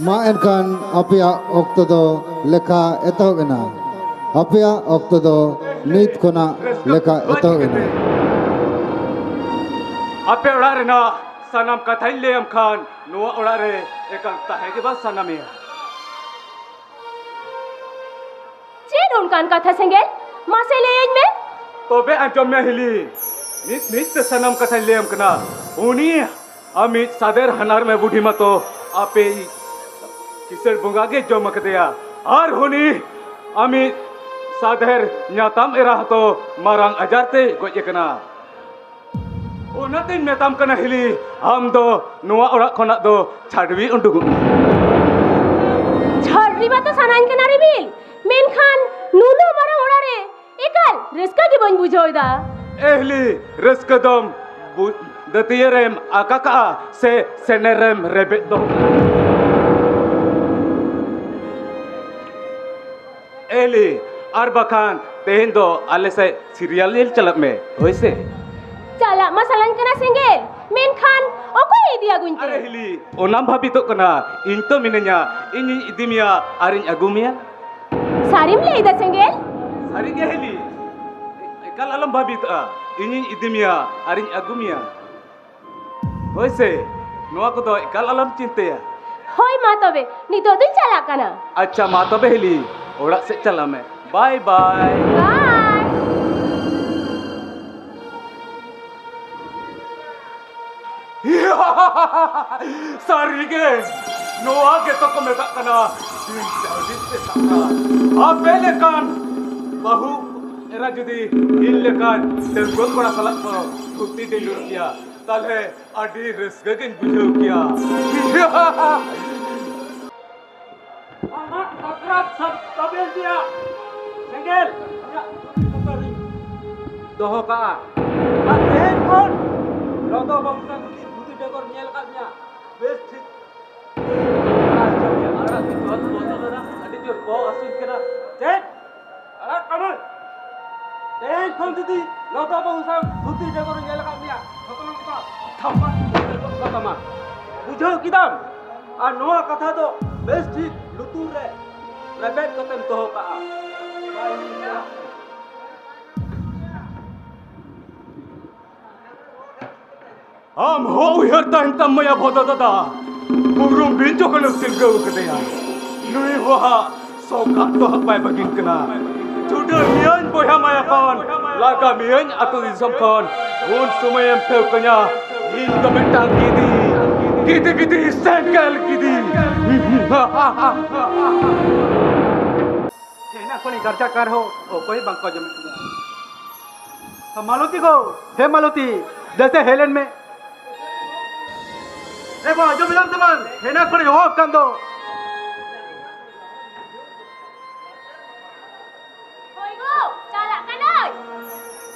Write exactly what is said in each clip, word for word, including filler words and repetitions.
ᱢᱟ ᱮᱱᱠᱷᱟᱱ ᱟᱯᱮᱭᱟᱜ ᱚᱠᱛᱚ ᱫᱚ ᱞᱮᱠᱷᱟ ᱮᱛᱚᱦᱚᱵ ᱮᱱᱟ᱾ ᱟᱯᱮᱭᱟᱜ ᱚᱠᱛᱚ ᱫᱚ ᱱᱤᱛ ᱠᱷᱚᱱᱟᱜ ᱞᱮᱠᱷᱟ ᱮᱛᱚᱦᱚᱵ ᱮᱱᱟ᱾ ᱟᱯᱮ ᱚᱲᱟᱜ ᱨᱮᱱᱟᱜ ᱥᱟᱱᱟᱢ ᱠᱟᱛᱷᱟᱧ ᱞᱟᱹᱭᱟᱢ ᱠᱷᱟᱱ, ᱱᱚᱣᱟ ᱚᱲᱟᱜ ᱨᱮ ᱮᱠᱟᱞ ᱛᱟᱦᱮᱸ ᱜᱮ ᱵᱟᱝ ᱥᱟᱱᱟ ᱢᱮᱭᱟ᱾ ᱪᱮᱫ ᱚᱱᱠᱟᱱ ᱠᱟᱛᱷᱟ ᱥᱮᱸᱜᱮᱞ? ᱢᱟᱥᱮ ᱞᱟᱹᱭᱟᱹᱧ ᱢᱮ᱾ ᱛᱚᱵᱮ ᱟᱸᱡᱚᱢ ᱢᱮ ᱦᱤᱞᱤ, ᱢᱤᱫ ᱢᱤᱫ ᱛᱮ ᱥᱟᱱᱟᱢ ᱠᱟᱛᱷᱟᱧ ᱞᱟᱹᱭᱟᱢ ᱠᱟᱱᱟ᱾ ᱩᱱᱤ ᱟᱢᱤᱡ ᱥᱟᱫᱮᱨ ᱦᱟᱱᱟᱨ ᱢᱮ ᱵᱩᱰᱷᱤ ᱢᱟᱛᱚ ᱟᱯᱮᱭᱤᱡ ᱠᱤᱥᱟᱹᱬ ᱵᱚᱸᱜᱟ ᱜᱮ ᱡᱚᱢ ᱟᱠᱟᱫᱮᱭᱟ᱾ ᱟᱨ ᱩᱱᱤ ᱟᱢᱤᱡ ᱥᱟᱫᱮᱨ ᱧᱟᱛᱟᱢ ᱮᱨᱟ ᱦᱚᱸᱛᱚ ᱢᱟᱨᱟᱝ ᱟᱡᱟᱨ ᱛᱮᱭ ᱜᱚᱡ ᱟᱠᱟᱱᱟ᱾ ᱚᱱᱟᱛᱮᱧ ᱢᱮᱛᱟᱢ ᱠᱟᱱᱟ ᱦᱤᱞᱤ, ᱟᱢ ᱫᱚ ᱱᱚᱣᱟ ᱚᱲᱟᱜ ᱠᱷᱚᱱᱟᱜ ᱫᱚ ᱪᱷᱟᱰᱣᱤ ᱩᱰᱩᱠᱚᱜ ᱢᱮ᱾ ᱪᱷᱟᱰᱣᱤ ᱢᱟᱛᱚ ᱥᱟᱱᱟᱧ ᱠᱟᱱᱟ ᱨᱤᱢᱤᱞ, ᱢᱮᱱᱠᱷᱟᱱ ᱱᱩᱱᱟᱹᱜ ᱢᱟᱨᱟᱝ ᱚᱲᱟᱜ ᱨᱮ ᱮᱠᱟᱞ ᱨᱟᱹᱥᱠᱟᱹ ᱜᱮ ᱵᱟᱹᱧ ᱵᱩᱡᱷᱟᱹᱣ ᱮᱫᱟ᱾ ᱮ ᱦᱤᱞᱤ, ᱨᱟᱹᱥᱠᱟᱹ ᱫᱚᱢ ᱵᱩ-, ᱫᱟᱹᱛᱭᱟᱹ ᱨᱮᱢ ᱟᱠᱟ ᱠᱟᱜᱼᱟ ᱥᱮ ᱥᱮᱱᱮᱨ ᱨᱮᱢ ᱨᱮᱵᱮᱫ ᱫᱚᱦᱚ ᱠᱟᱜᱼᱟ? ᱮ ᱦᱤᱞᱤ, ᱟᱨ ᱵᱟᱠᱷᱟᱱ ᱛᱮᱦᱮᱧ ᱫᱚ ᱟᱞᱮ ᱥᱮᱫ ᱥᱤᱨᱤᱭᱟᱞ ᱧᱮᱞ ᱪᱟᱞᱟᱜ ᱢᱮ, ᱦᱳᱭ ᱥᱮ? ᱪᱟᱞᱟᱜ ᱢᱟ ᱥᱟᱱᱟᱧ ᱠᱟᱱᱟ ᱥᱮᱸᱜᱮᱞ, ᱢᱮᱱᱠᱷᱟᱱ ᱚᱠᱚᱭᱮ ᱤᱫᱤ ᱟᱹᱜᱩᱧ ᱛᱮ? ᱟᱨᱮ ᱦᱤᱞᱤ, ᱚᱱᱟᱢ ᱵᱷᱟᱵᱤᱛᱚᱜ ᱠᱟᱱᱟ? ᱤᱧ ᱛᱚ ᱢᱤᱱᱟᱹᱧᱟ, ᱤᱧᱤᱧ ᱤᱫᱤ ᱢᱮᱭᱟ ᱟᱨᱤᱧ ᱟᱹᱜᱩ ᱢᱮᱭᱟ᱾ ᱥᱟᱹᱨᱤᱢ ᱞᱟᱹᱭ ᱮᱫᱟ ᱥᱮᱸᱜᱮᱞ? ᱥᱟᱹᱨᱤ ᱜᱮ ᱦᱤᱞᱤ, ᱮᱠᱟᱞ ᱟᱞᱚᱢ ᱵᱷᱟᱵᱤᱛᱚᱜᱼᱟ, ᱤᱧᱤᱧ ᱤᱫᱤ ᱢᱮᱭᱟ ᱟᱨᱤᱧ ᱟᱹᱜᱩ ᱢᱮᱭᱟ᱾ ᱦᱳᱭ ᱥᱮ, ᱱᱚᱣᱟ ᱠᱚᱫᱚ ᱮᱠᱟᱞ ᱟᱞᱚᱢ ᱪᱤᱱᱛᱟᱹᱭᱟ᱾ ᱦᱳᱭ, ᱢᱟ ᱛᱚᱵᱮ, ᱱᱤᱛᱚᱜ ᱫᱚᱧ ᱪᱟᱞᱟᱜ ᱠᱟᱱᱟ᱾ ᱟᱪᱪᱷᱟ, ᱢᱟ ᱛᱚᱵᱮ ᱦᱤᱞᱤ, ᱚᱲᱟᱜ ᱥᱮᱫ ᱪᱟᱞᱟᱜ ᱢᱮ᱾ ᱵᱟᱭ ᱵᱟᱭ᱾ ᱵᱟᱭ᱾ ᱥᱟᱹᱨᱤᱜᱮ, ᱱᱚᱣᱟ ᱜᱮᱛᱚ ᱠᱚ ᱢᱮᱛᱟᱜ ᱠᱟᱱᱟ ᱫᱤᱱ ᱪᱟᱹᱣᱰᱤ ᱯᱮ ᱥᱟᱵᱟ᱾ ᱟᱯᱮ ᱞᱮᱠᱟᱱ ᱵᱟᱹᱦᱩ ᱮᱨᱟ ᱡᱩᱫᱤ ᱤᱧ ᱞᱮᱠᱟᱱ ᱰᱟᱺᱜᱩᱣᱟᱹ ᱠᱚᱲᱟ ᱥᱟᱞᱟᱜ ᱠᱚ ᱛᱷᱩᱛᱤ ᱰᱤᱸᱰᱩᱨ ᱠᱮᱭᱟ, ᱛᱟᱦᱞᱮ ᱟᱹᱰᱤ ᱨᱟᱹᱥᱠᱟᱹ ᱜᱤᱧ ᱵᱩᱡᱷᱟᱹᱣ ᱠᱮᱭᱟ᱾ ᱟᱢᱟᱜ ᱥᱟᱠᱨᱟᱛ ᱥᱟᱵ ᱛᱟᱵᱮᱱ ᱨᱮᱭᱟᱜ ᱥᱮᱸᱜᱮᱞ ᱤᱧᱟᱹᱜ ᱛᱩᱴᱤ ᱵᱩᱴᱟᱹ ᱨᱤᱧ ᱫᱚᱦᱚ ᱠᱟᱜᱼᱟ᱾ ᱟᱨ ᱛᱮᱦᱮᱧ ᱠᱷᱚᱱ ᱞᱚᱫᱚ ᱵᱟᱹᱵᱩ ᱥᱟᱶ ᱡᱩᱫᱤ ᱫᱷᱩᱛᱤ ᱵᱮᱜᱚᱨ ᱧᱮᱞ ᱟᱠᱟᱫ ᱢᱮᱭᱟ, ᱵᱮᱥ ᱴᱷᱤᱠ ᱟᱲᱟᱜ ᱦᱚᱪᱚ ᱢᱮᱭᱟ᱾ ᱟᱲᱟᱜ ᱫᱚ ᱵᱚᱦᱚᱛ ᱵᱚᱛᱚᱨ ᱨᱮᱱᱟᱜ ᱟᱹᱰᱤ ᱡᱳᱨ ᱵᱚᱦᱚᱜ ᱦᱟᱹᱥᱩᱧ ᱠᱟᱱᱟ᱾ ᱪᱮᱫ? ᱟᱲᱟᱜ ᱠᱟᱹᱢᱟᱹᱧ᱾ ᱛᱮᱦᱮᱧ ᱠᱷᱚᱱ ᱡᱩᱫᱤ ᱞᱚᱫᱚ ᱵᱟᱹᱵᱩ ᱥᱟᱶ ᱫᱷᱩᱛᱤ ᱵᱮᱜᱚᱨ ᱧᱮᱞ ᱟᱠᱟᱫ ᱢᱮᱭᱟ, ᱛᱚᱠᱷᱚᱱ ᱚᱱᱠᱟ ᱛᱷᱟᱯᱟ ᱜᱚᱫ ᱠᱟᱛᱟᱢᱟ᱾ ᱵᱩᱡᱷᱟᱹᱣ ᱠᱮᱫᱟᱢ? ᱟᱨ ᱱᱚᱣᱟ ᱠᱟᱛᱷᱟ ᱫᱚ ᱵᱮᱥ ᱴᱷᱤᱠ ᱞᱩᱛᱩᱨ ᱨᱮ ᱨᱮᱵᱮᱫ ᱠᱟᱛᱮᱢ ᱫᱚᱦᱚ ᱠᱟᱜᱼᱟ᱾ ᱟᱢ ᱦᱚᱸ ᱩᱭᱦᱟᱹᱨ ᱛᱟᱦᱮᱱ ᱛᱟᱢ ᱢᱟᱭᱟ ᱵᱷᱚᱫᱟ ᱫᱟᱫᱟ, ᱩᱨᱩᱢ ᱵᱤᱱ ᱡᱚᱠᱷᱚᱱᱮᱢ ᱥᱤᱨᱜᱟᱹᱣ ᱠᱟᱫᱮᱭᱟ, ᱱᱩᱭ ᱦᱚᱸ ᱦᱟᱸᱜ ᱥᱚᱠᱟᱜ ᱫᱚ ᱦᱟᱸᱜ ᱵᱟᱭ ᱵᱟᱹᱜᱤᱱ ᱠᱟᱱᱟ᱾ ᱪᱷᱩᱰᱟᱹᱨ ᱢᱤᱭᱟᱹᱧ ᱵᱚᱭᱦᱟ ᱢᱟᱭᱟ ᱠᱷᱚᱱ, ᱞᱟᱜᱟ ᱢᱤᱭᱟᱹᱧ ᱟᱹᱛᱩ ᱫᱤᱥᱚᱢ ᱠᱷᱚᱱ, ᱩᱱ ᱥᱚᱢᱚᱭᱮᱢ ᱴᱷᱟᱹᱣᱠᱟᱹᱧᱟ ᱤᱧ ᱫᱚ ᱢᱤᱫᱴᱟᱝ ᱜᱤᱫᱤ, ᱜᱤᱫᱤ ᱜᱤᱫᱤ ᱥᱮᱸᱜᱮᱞ ᱜᱤᱫᱤ᱾ ᱦᱮᱱᱟᱜ ᱠᱷᱚᱱᱤᱧ ᱜᱟᱨᱡᱟ ᱠᱟᱱ ᱨᱮᱦᱚᱸ ᱚᱠᱚᱭ ᱵᱟᱝᱠᱚ ᱟᱸᱡᱚᱢᱮᱫ ᱛᱤᱧᱟ᱾ ᱢᱟᱞᱚᱛᱤ ᱜᱳ, ᱦᱮ ᱢᱟᱞᱚᱛᱤ, ᱫᱮᱥᱮ ᱦᱮᱡ ᱞᱮᱱ ᱢᱮ᱾ ᱮ ᱵᱟ, ᱟᱸᱡᱚᱢ ᱮᱫᱟᱢ ᱥᱮ ᱵᱟᱝ? ᱦᱮᱱᱟᱝ ᱠᱷᱚᱱᱤᱧ ᱦᱚᱦᱚᱣᱟᱜ ᱠᱟᱱ ᱫᱚ᱾ ᱦᱳᱭ ᱜᱳ, ᱪᱟᱞᱟᱜ ᱠᱟᱱᱟᱹᱧ᱾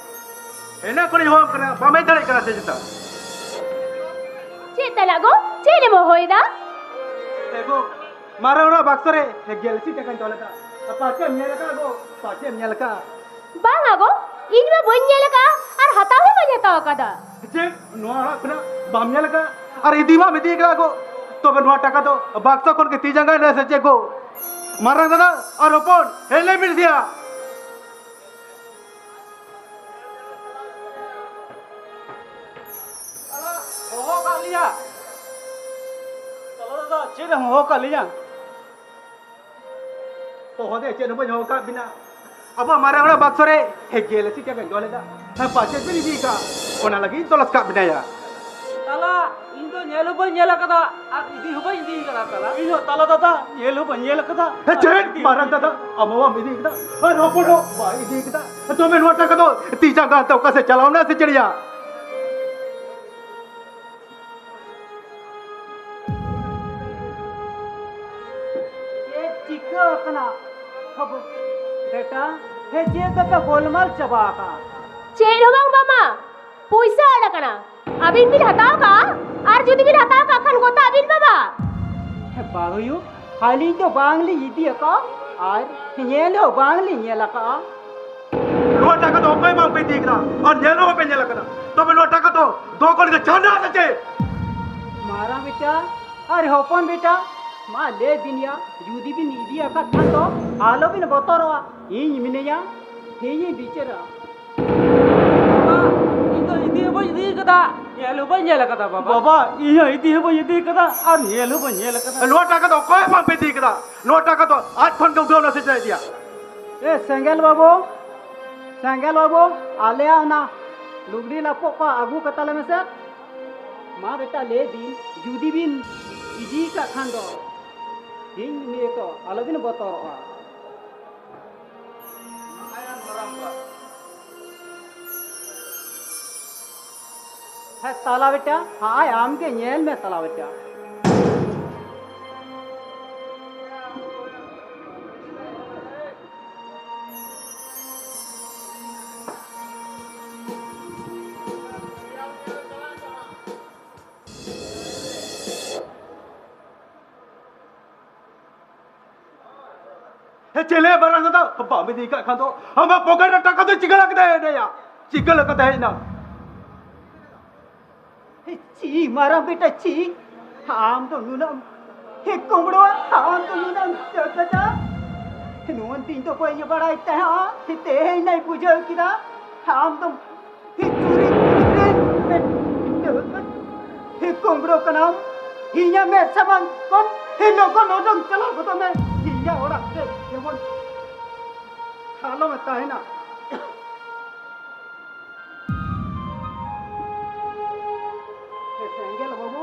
ᱦᱮᱱᱟᱝ ᱠᱷᱚᱱᱤᱧ ᱦᱚᱦᱚᱣᱟᱢ ᱠᱟᱱᱟ, ᱵᱟᱢ ᱦᱮᱡ ᱫᱟᱲᱮᱭᱟᱜ ᱠᱟᱱᱟ ᱥᱮ ᱪᱮᱛᱟ? ᱪᱮᱫ ᱛᱟᱞᱟ ᱜᱳ? ᱪᱮᱫ ᱮᱢ ᱦᱚᱦᱚᱭᱮᱫᱟ? ᱮ ᱜᱳ, ᱢᱟᱨᱟᱝ ᱚᱲᱟᱜ ᱵᱟᱠᱥᱚ ᱨᱮ ᱜᱮᱞ ᱤᱥᱤ ᱴᱟᱠᱟᱧ ᱫᱚᱦᱚ ᱞᱮᱫᱟ᱾ ᱯᱟᱪᱮᱢ ᱧᱮᱞ ᱟᱠᱟᱫ ᱜᱳ? ᱯᱟᱪᱮᱢ ᱧᱮᱞ ᱟᱠᱟᱫ? ᱵᱟᱝᱟ ᱜᱳ, ᱤᱧ ᱢᱟ ᱵᱟᱹᱧ ᱧᱮᱞ ᱟᱠᱟᱫᱼᱟ ᱟᱨ ᱦᱟᱛᱟᱣ ᱦᱚᱸ ᱵᱟᱹᱧ ᱦᱟᱛᱟᱣ ᱟᱠᱟᱫᱟ᱾ ᱪᱮᱫ? ᱱᱚᱣᱟ ᱚᱲᱟᱜ ᱠᱷᱚᱱᱟᱜ ᱵᱟᱢ ᱧᱮᱞ ᱟᱠᱟᱫᱼᱟ? ᱟᱨ ᱤᱫᱤ ᱢᱟᱢ ᱤᱫᱤ ᱟᱠᱟᱫᱼᱟ ᱜᱳ, ᱛᱚᱵᱮ ᱱᱚᱣᱟ ᱴᱟᱠᱟ ᱫᱚ ᱵᱟᱠᱥᱚ ᱠᱷᱚᱱ ᱜᱮ ᱛᱤ ᱡᱟᱸᱜᱟ ᱨᱮ ᱥᱮ ᱪᱮᱫ ᱜᱳ? ᱢᱟᱨᱟᱝ ᱫᱟᱫᱟ ᱟᱨ ᱦᱚᱯᱚᱱ, ᱦᱮᱡ ᱞᱮ ᱢᱤᱫ ᱫᱷᱮᱭᱟ᱾ ᱦᱚᱦᱚ ᱠᱟᱜ ᱞᱤᱧᱟ᱾ ᱛᱟᱞᱟ ᱫᱟᱫᱟ, ᱪᱮᱫ ᱮᱢ ᱦᱚᱦᱚ ᱠᱟᱜ ᱞᱤᱧᱟ? ᱦᱚᱦᱚ ᱫᱚ ᱪᱮᱫ ᱦᱚᱸ ᱵᱟᱹᱧ ᱦᱚᱦᱚ ᱠᱟᱜ ᱵᱤᱱᱟ᱾ ᱟᱵᱚ ᱢᱟᱨᱟᱝ ᱦᱚᱲᱟᱜ ᱵᱟᱠᱥᱚ ᱨᱮ ᱜᱮᱞ ᱤᱥᱤ ᱴᱟᱠᱟᱧ ᱫᱚᱦᱚ ᱞᱮᱫᱟ᱾ ᱦᱮᱸ, ᱯᱟᱪᱮᱫ ᱵᱤᱱ ᱤᱫᱤ ᱠᱟᱜ, ᱚᱱᱟ ᱞᱟᱹᱜᱤᱫ ᱤᱧ ᱛᱚᱞᱟᱥ ᱠᱟᱜ ᱵᱤᱱᱟᱭᱟ᱾ ᱛᱟᱞᱟ, ᱤᱧ ᱫᱚ ᱧᱮᱞ ᱦᱚᱸ ᱵᱟᱹᱧ ᱧᱮᱞ ᱟᱠᱟᱫᱟ ᱟᱨ ᱤᱫᱤ ᱦᱚᱸ ᱵᱟᱹᱧ ᱤᱫᱤ ᱟᱠᱟᱫᱟ ᱛᱟᱞᱟ᱾ ᱤᱧ ᱦᱚᱸ ᱛᱟᱞᱟ ᱫᱟᱫᱟ, ᱧᱮᱞ ᱦᱚᱸ ᱵᱟᱹᱧ ᱧᱮᱞ ᱟᱠᱟᱫᱟ᱾ ᱦᱮᱸ, ᱪᱮᱫ? ᱢᱟᱨᱟᱝ ᱫᱟᱫᱟ, ᱟᱢ ᱦᱚᱸ ᱵᱟᱢ ᱤᱫᱤ ᱟᱠᱟᱫᱟ ᱟᱨ ᱦᱚᱯᱚᱱ ᱦᱚᱸ ᱵᱟᱭ ᱤᱫᱤ ᱟᱠᱟᱫᱟ᱾ ᱛᱚᱵᱮ ᱱᱚᱣᱟ ᱴᱟᱠᱟ ᱫᱚ ᱛᱤ ᱡᱟᱸᱜᱟ ᱦᱟᱱᱛᱮ ᱚᱠᱟ ᱥᱮᱫ ᱪᱟᱞᱟᱣ ᱮᱱᱟ ᱥᱮ ᱪᱮᱫ ᱭᱟ? ᱪᱮᱫ ᱪᱤᱠᱟᱹ ᱟᱠᱟᱱᱟ? ᱦᱚᱵᱚ-, ᱵᱮᱴᱟ, ᱦᱮᱸ, ᱪᱮᱫ ᱞᱮᱠᱟ ᱜᱳᱞᱢᱟᱞ ᱪᱟᱵᱟ ᱟᱠᱟᱱᱟ? ᱪᱮᱫ ᱦᱚᱸ ᱵᱟᱝ ᱵᱟᱵᱟ, ᱯᱩᱭᱥᱟᱹ ᱟᱫ ᱟᱠᱟᱱᱟ᱾ ᱟᱹᱵᱤᱱ ᱵᱤᱱ ᱦᱟᱛᱟᱣ ᱠᱟᱜᱼᱟ? ᱟᱨ ᱡᱩᱫᱤ ᱵᱤᱱ ᱦᱟᱛᱟᱣ ᱠᱟᱜ ᱠᱷᱟᱱ ᱜᱚᱛᱟ ᱵᱤᱱ ᱵᱟᱵᱟ᱾ ᱦᱮᱸ, ᱵᱟᱝ ᱦᱩᱭᱩᱜ, ᱟᱹᱞᱤᱧ ᱫᱚ ᱵᱟᱝ ᱞᱤᱧ ᱤᱫᱤ ᱟᱠᱟᱫᱼᱟ ᱟᱨ ᱧᱮᱞ ᱦᱚᱸ ᱵᱟᱝ ᱞᱤᱧ ᱧᱮᱞ ᱟᱠᱟᱫᱼᱟ᱾ ᱱᱚᱣᱟ ᱴᱟᱠᱟ ᱫᱚ ᱚᱠᱚᱭ ᱵᱟᱝ ᱯᱮ ᱤᱫᱤ ᱟᱠᱟᱫᱟ ᱟᱨ ᱧᱮᱞ ᱦᱚᱸ ᱵᱟᱯᱮ ᱧᱮᱞ ᱟᱠᱟᱫᱟ, ᱛᱚᱵᱮ ᱱᱚᱣᱟ ᱴᱟᱠᱟ ᱫᱚ ᱫᱚᱦᱚ ᱠᱚ ᱞᱟᱹᱜᱤᱫ ᱪᱷᱟᱰᱟ ᱥᱮ ᱪᱮᱫ? ᱢᱟᱨᱟᱝ ᱵᱮᱴᱟ, ᱟᱨ ᱦᱚᱯᱚᱱ ᱵᱮᱴᱟ, ᱢᱟ ᱞᱟᱹᱭ ᱵᱤᱱ ᱭᱟ, ᱡᱩᱫᱤ ᱵᱤᱱ ᱤᱫᱤ ᱟᱠᱟᱫ ᱠᱷᱟᱱ ᱫᱚ ᱟᱞᱚ ᱵᱤᱱ ᱵᱚᱛᱚᱨᱚᱜᱼᱟ, ᱤᱧ ᱢᱤᱱᱟᱹᱧᱟ, ᱤᱧᱤᱧ ᱵᱤᱪᱟᱹᱨᱟ᱾ ᱵᱟᱵᱟ, ᱤᱧ ᱫᱚ ᱤᱫᱤ ᱦᱚᱸ ᱵᱟᱹᱧ ᱤᱫᱤ ᱟᱠᱟᱫᱟ, ᱧᱮᱞ ᱦᱚᱸ ᱵᱟᱹᱧ ᱧᱮᱞ ᱟᱠᱟᱫᱟ ᱵᱟᱵᱟ᱾ ᱵᱟᱵᱟ, ᱤᱧ ᱦᱚᱸ ᱤᱫᱤ ᱦᱚᱸ ᱵᱟᱹᱧ ᱤᱫᱤ ᱟᱠᱟᱫᱟ ᱟᱨ ᱧᱮᱞ ᱦᱚᱸ ᱵᱟᱹᱧ ᱧᱮᱞ ᱟᱠᱟᱫᱟ᱾ ᱱᱚᱣᱟ ᱴᱟᱠᱟ ᱫᱚ ᱚᱠᱚᱭ ᱦᱚᱸ ᱵᱟᱝ ᱯᱮ ᱤᱫᱤ ᱟᱠᱟᱫᱟ, ᱱᱚᱣᱟ ᱴᱟᱠᱟ ᱫᱚ ᱟᱡ ᱠᱷᱚᱱ ᱜᱮ ᱩᱰᱟᱹᱣ ᱱᱟᱥᱮ ᱤᱫᱤᱭᱟ᱾ ᱮ ᱥᱮᱸᱜᱮᱞ ᱵᱟᱹᱵᱩ, ᱥᱮᱸᱜᱮᱞ ᱵᱟᱹᱵᱩ, ᱟᱞᱮᱭᱟᱜ ᱚᱱᱟ ᱞᱩᱜᱽᱲᱤ ᱞᱟᱯᱚᱜ ᱠᱚ ᱟᱹᱜᱩ ᱠᱟᱛᱟ ᱞᱮ ᱢᱮᱥᱮ᱾ ᱢᱟ ᱵᱮᱴᱟ, ᱞᱟᱹᱭ ᱵᱤᱱ, ᱡᱩᱫᱤ ᱵᱤᱱ ᱤᱫᱤ ᱠᱟᱜ ᱠᱷᱟᱱ ᱫᱚ, ᱤᱧ ᱱᱤᱭᱟᱹ ᱛᱚ ᱟᱞᱚᱵᱤᱱ ᱵᱚᱛᱚᱨᱚᱜᱼᱟ᱾ ᱦᱮᱸ, ᱛᱟᱞᱟ ᱵᱮᱴᱟ, ᱦᱟᱸᱭ ᱟᱢ ᱜᱮ ᱧᱮᱞ ᱢᱮ, ᱛᱟᱞᱟ ᱵᱮᱴᱟ᱾ ᱦᱮᱸ, ᱪᱮᱞᱮ ᱢᱟᱨᱟᱝ ᱫᱟᱫᱟ, ᱵᱟᱢ ᱤᱫᱤ ᱠᱟᱜ ᱠᱷᱟᱱ ᱫᱚ ᱟᱢᱟᱜ ᱯᱚᱠᱮᱴ ᱨᱮ ᱴᱟᱠᱟ ᱫᱚ ᱪᱤᱠᱟᱹ ᱞᱮᱠᱟᱛᱮ ᱦᱮᱡ ᱮᱱᱟ? ᱪᱤᱠᱟᱹ ᱞᱮᱠᱟᱛᱮ ᱦᱮᱡ ᱮᱱᱟ? ᱪᱤ ᱢᱟᱨᱟᱝ ᱵᱮᱴᱟ, ᱪᱤ? ᱟᱢ ᱫᱚ ᱱᱩᱱᱟᱹᱜ ᱮᱢ ᱠᱩᱢᱵᱽᱲᱩᱣᱟ, ᱟᱢ ᱫᱚ ᱱᱩᱱᱟᱹᱜ ᱮᱢ ᱪᱟᱠᱟᱪᱟ? ᱱᱚᱣᱟ ᱫᱤᱱ ᱫᱚ ᱵᱟᱹᱧ ᱵᱟᱲᱟᱭ ᱛᱟᱦᱮᱸᱜᱼᱟ, ᱛᱮᱦᱮᱧ ᱱᱟᱭ ᱵᱩᱡᱷᱟᱹᱣ ᱠᱮᱫᱟ᱾ ᱟᱢ ᱫᱚ ᱪᱩᱨᱤ, ᱪᱩᱨᱤ, ᱠᱩᱢᱵᱽᱲᱩ ᱠᱟᱱᱟᱢ᱾ ᱤᱧᱟᱹᱜ ᱢᱮᱫ ᱥᱟᱢᱟᱝ ᱠᱷᱚᱱ ᱞᱚᱜᱚᱱ ᱚᱰᱚᱝ ᱪᱟᱞᱟᱣ ᱜᱚᱫᱚᱜ ᱢᱮ᱾ ᱤᱧᱟᱹᱜ ᱚᱲᱟᱜ ᱨᱮ ᱡᱮᱢᱚᱱ ᱟᱞᱚᱢ ᱛᱟᱦᱮᱱᱟ᱾ ᱮ ᱥᱮᱸᱜᱮᱞ ᱵᱟᱹᱵᱩ,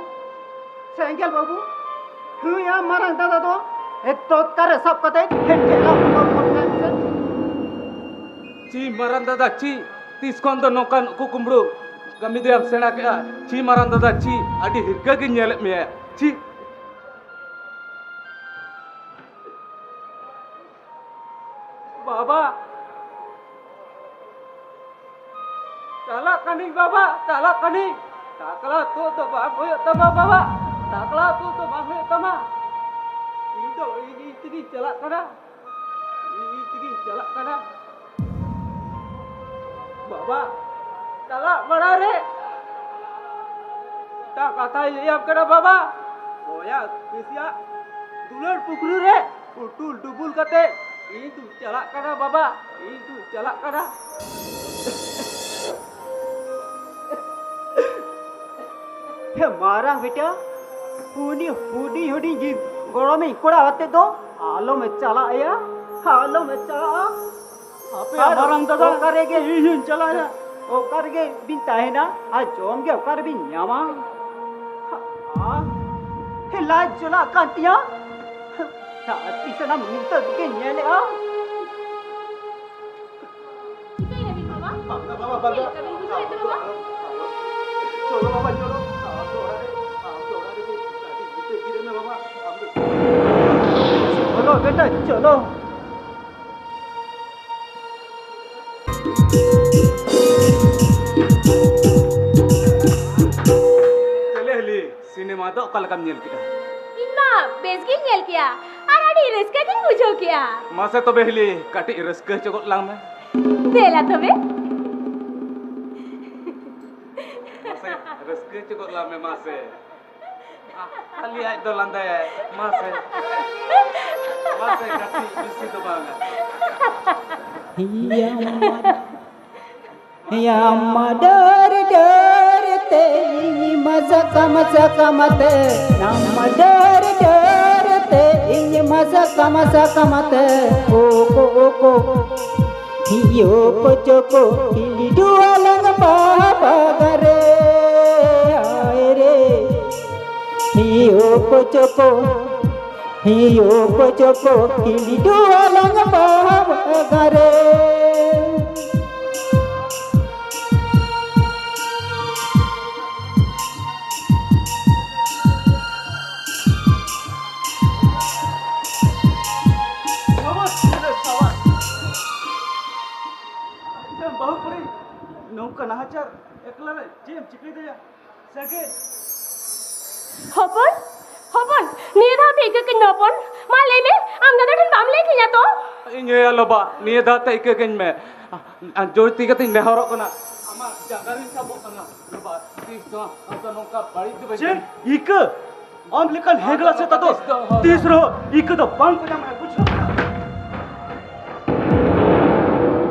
ᱥᱮᱸᱜᱮᱞ ᱵᱟᱹᱵᱩ, ᱱᱩᱭ ᱟᱢ ᱢᱟᱨᱟᱝ ᱫᱟᱫᱟ ᱫᱚ ᱮ ᱴᱚᱴᱠᱟ ᱨᱮ ᱥᱟᱵ ᱠᱟᱛᱮ ᱴᱷᱮᱞᱟᱣ ᱯᱩᱴᱟᱹᱣ ᱜᱚᱫ ᱠᱟᱭ ᱢᱮᱥᱮ᱾ ᱪᱤ ᱢᱟᱨᱟᱝ ᱫᱟᱫᱟ, ᱪᱤ? ᱛᱤᱥ ᱠᱷᱚᱱ ᱫᱚ ᱱᱚᱝᱠᱟᱱ ᱩᱠᱩ ᱠᱩᱢᱵᱽᱲᱩ ᱠᱟᱹᱢᱤ ᱫᱚᱭᱟᱢ ᱥᱮᱬᱟ ᱠᱮᱜᱼᱟ? ᱪᱤ ᱢᱟᱨᱟᱝ ᱫᱟᱫᱟ, ᱪᱤ? ᱟᱹᱰᱤ ᱦᱤᱨᱠᱟᱹ ᱜᱤᱧ ᱧᱮᱞᱮᱫ ᱢᱮᱭᱟ, ᱪᱤ? ᱵᱟᱵᱟ, ᱪᱟᱞᱟᱜ ᱠᱟᱹᱱᱟᱹᱧ ᱵᱟᱵᱟ, ᱪᱟᱞᱟᱜ ᱠᱟᱹᱱᱟᱹᱧ᱾ ᱴᱟᱠᱞᱟ ᱛᱩᱫ ᱫᱚ ᱵᱟᱝ ᱦᱩᱭᱩᱜ ᱛᱟᱢᱟ ᱵᱟᱵᱟ, ᱴᱟᱠᱞᱟ ᱛᱩᱫ ᱫᱚ ᱵᱟᱝ ᱦᱩᱭᱩᱜ ᱛᱟᱢᱟ᱾ ᱤᱧ ᱫᱚ ᱤᱧ, ᱤᱧ ᱛᱮᱜᱤᱧ ᱪᱟᱞᱟᱜ ᱠᱟᱱᱟ, ᱤᱧ, ᱤᱧ ᱛᱮᱜᱤᱧ ᱪᱟᱞᱟᱜ ᱠᱟᱱᱟ᱾ ᱵᱟᱵᱟ, ᱪᱟᱞᱟᱜ ᱢᱟᱲᱟᱝ ᱨᱮ ᱢᱤᱫᱴᱟᱝ ᱠᱟᱛᱷᱟᱧ ᱞᱟᱹᱭᱟᱢ ᱠᱟᱱᱟ ᱵᱟᱵᱟ᱾ ᱚᱭᱟ ᱠᱤᱥᱤᱭᱟᱜ ᱫᱩᱞᱟᱹᱲ ᱯᱩᱠᱷᱨᱤ ᱨᱮ ᱩᱴᱩᱞ ᱰᱩᱵᱩᱞ ᱠᱟᱛᱮ ᱤᱧ ᱫᱩᱧ ᱪᱟᱞᱟᱜ ᱠᱟᱱᱟ ᱵᱟᱵᱟ, ᱤᱧ ᱫᱩᱧ ᱪᱟᱞᱟᱜ ᱠᱟᱱᱟ᱾ ᱦᱮ ᱢᱟᱨᱟᱝ ᱵᱮᱴᱟ, ᱩᱱᱤ ᱦᱩᱰᱤᱧ ᱦᱩᱰᱤᱧ ᱜᱤᱫ-, ᱜᱚᱲᱚᱢᱤᱧ ᱠᱚᱲᱟ ᱟᱛᱮ ᱫᱚ ᱟᱞᱚᱢ ᱪᱟᱞᱟᱜ ᱭᱟ, ᱟᱞᱚᱢ ᱪᱟᱞᱟᱜᱼᱟ᱾ ᱟᱯᱮ ᱟᱨ ᱢᱟᱨᱟᱝ ᱫᱟᱫᱟ, ᱚᱠᱟ ᱨᱮᱜᱮ ᱤᱧ ᱦᱚᱧ ᱪᱟᱞᱟᱜᱼᱟ᱾ ᱚᱠᱟ ᱨᱮᱜᱮ ᱵᱤᱱ ᱛᱟᱦᱮᱱᱟ ᱟᱨ ᱡᱚᱢ ᱜᱮ ᱚᱠᱟ ᱨᱮᱵᱤᱱ ᱧᱟᱢᱟ? ᱟ, ᱦᱮ ᱞᱟᱡ ᱡᱚᱞᱟᱜ ᱠᱟᱱ ᱛᱤᱧᱟ᱾ ᱟᱨ ᱛᱤᱥ ᱟᱱᱟᱢ ᱱᱤᱛᱚᱜ ᱜᱮ ᱧᱮᱞᱮᱜᱼᱟ᱾ ᱪᱤᱠᱟᱹᱭᱮᱱᱟ ᱵᱤᱱ ᱵᱟᱵᱟ? ᱵᱟᱝ, ᱵᱟᱵᱟ, ᱵᱟᱵᱟ᱾ ᱪᱮᱫ ᱞᱮᱠᱟ ᱵᱤᱱ ᱵᱩᱡᱷᱟᱹᱣᱮᱫ ᱛᱮ ᱵᱟᱵᱟ? ᱪᱚᱞᱚ ᱵᱟᱵᱟ, ᱪᱚᱞᱚ᱾ ᱟᱢ ᱫᱚ ᱚᱲᱟᱜ ᱨᱮ, ᱟᱢ ᱫᱚ ᱚᱲᱟᱜ ᱨᱮᱜᱮ ᱠᱟᱹᱴᱤᱡ ᱜᱤᱛᱤᱡ ᱛᱷᱤᱨ ᱢᱮ ᱵᱟᱵᱟ᱾ ᱟᱢ ᱫᱚ ᱪᱚᱞᱚ ᱵᱮᱴᱟ, ᱪᱚᱞᱚ᱾ ᱪᱮᱞᱮ ᱦᱤᱞᱤ, ᱥᱤᱱᱮᱢᱟ ᱫᱚ ᱚᱠᱟ ᱞᱮᱠᱟᱢ ᱧᱮᱞ ᱠᱮᱫᱟ? ᱤᱧ ᱢᱟ ᱵᱮᱥ ᱜᱤᱧ ᱧᱮᱞ ᱠᱮᱜᱼᱟ ᱟᱨ ᱟᱹᱰᱤ ᱨᱟᱹᱥᱠᱟᱹ ᱜᱤᱧ ᱵᱩᱡᱷᱟᱹᱣ ᱠᱮᱜᱼᱟ᱾ ᱢᱟᱥᱮ ᱛᱚᱵᱮ ᱦᱤᱞᱤ, ᱠᱟᱹᱴᱤᱡ ᱨᱟᱹᱥᱠᱟᱹ ᱦᱚᱪᱚ ᱜᱚᱫ ᱞᱟᱝ ᱢᱮ᱾ ᱫᱮᱞᱟ ᱛᱚᱵᱮ᱾ ᱢᱟᱥᱮ ᱨᱟᱹᱥᱠᱟᱹ ᱦᱚᱪᱚ ᱜᱚᱫ ᱞᱟᱝ ᱢᱮ ᱢᱟᱥᱮ᱾ ᱟ, ᱠᱷᱟᱹᱞᱤ ᱟᱡ ᱫᱚ ᱞᱟᱸᱫᱟᱭᱟᱭ᱾ ᱢᱟᱥᱮ᱾ ᱢᱟᱥᱮ ᱠᱟᱹᱴᱤᱡ ᱵᱮᱥᱤ ᱫᱚ ᱵᱟᱝᱟ᱾ ᱦᱤᱭᱟᱢ ᱢᱟ ᱰᱟᱹᱨ ᱰᱟᱹᱨ ᱛᱮ ᱤᱧ ᱢᱟ ᱥᱟᱠᱟᱢ ᱥᱟᱠᱟᱢ ᱛᱮ, ᱟᱢ ᱢᱟ ᱰᱟᱹᱨ ᱰᱟᱹᱨ ᱛᱮ ᱤᱧ ᱢᱟ ᱥᱟᱠᱟᱢ ᱥᱟᱠᱟᱢ ᱛᱮ, ᱳ ᱠᱳ ᱳ ᱠᱳ, ᱦᱤᱭᱳ ᱠᱚ ᱪᱳ ᱠᱳ, ᱦᱤᱞᱤ ᱰᱩᱣᱟᱞᱟᱝ ᱵᱟᱦᱟ ᱵᱟᱜᱟᱱ ᱨᱮ, ᱦᱟᱭ ᱨᱮ, ᱦᱤᱭᱳ ᱠᱚ ᱪᱳ ᱠᱳ, ᱦᱤᱭᱳ ᱠᱚ ᱪᱳ ᱠᱳ, ᱦᱤᱞᱤ ᱰᱩᱣᱟᱞᱟᱝ ᱵᱟᱦᱟ ᱵᱟᱜᱟᱱ ᱨᱮ᱾ ᱥᱟᱵᱟᱥ, ᱥᱟᱵᱟᱥ᱾ ᱢᱤᱫᱴᱟᱝ ᱵᱟᱹᱦᱩ ᱠᱩᱲᱤ ᱱᱚᱝᱠᱟ ᱱᱟᱦᱟᱪᱟᱨ ᱮᱠᱞᱟ ᱨᱮ ᱪᱮᱫ ᱮᱢ ᱪᱤᱠᱟᱹᱭ ᱛᱟᱭᱟ? ᱥᱟᱹᱜᱟᱹᱭ᱾ ᱦᱚᱯᱚᱱ, ᱦᱚᱯᱚᱱ, ᱱᱤᱭᱟᱹ ᱫᱷᱟᱣ ᱫᱚ ᱤᱠᱟᱹ ᱠᱟᱹᱧ ᱢᱮ ᱦᱚᱯᱚᱱ᱾ ᱢᱟ ᱞᱟᱹᱭ ᱢᱮ, ᱟᱢ ᱫᱟᱫᱟ ᱴᱷᱮᱱ ᱵᱟᱢ ᱞᱟᱹᱭ ᱠᱤᱧᱟ ᱛᱚ? ᱤᱧ ᱟᱭᱳ ᱞᱚᱵᱟ, ᱱᱤᱭᱟᱹ ᱫᱷᱟᱣ ᱛᱮ ᱤᱠᱟᱹ ᱠᱟᱹᱧ ᱢᱮ᱾ ᱟᱨ ᱡᱳᱨ ᱛᱤ ᱠᱟᱛᱮᱧ ᱱᱮᱦᱚᱨᱚᱜ ᱠᱟᱱᱟ, ᱟᱢᱟᱜ ᱡᱟᱸᱜᱟ ᱨᱤᱧ ᱥᱟᱵᱚᱜ ᱠᱟᱱᱟ᱾ ᱞᱚᱵᱟ, ᱛᱤᱥ ᱦᱚᱸ ᱟᱢ ᱫᱚ ᱱᱚᱝᱠᱟ ᱵᱟᱹᱲᱤᱡ ᱫᱚ ᱵᱟᱹᱧ ᱪᱮᱫ? ᱠᱟᱹᱢᱤᱭᱟ᱾ ᱤᱠᱟᱹ? ᱟᱢ ᱞᱮᱠᱟᱱ ᱦᱮᱸᱜᱽᱲᱟ ᱥᱮᱛᱟ ᱫᱚ ᱛᱤᱥ ᱨᱮᱦᱚᱸ ᱤᱠᱟᱹ ᱫᱚ ᱵᱟᱝ ᱠᱚ ᱧᱟᱢᱟ, ᱵᱩᱡᱷᱟᱹᱣ?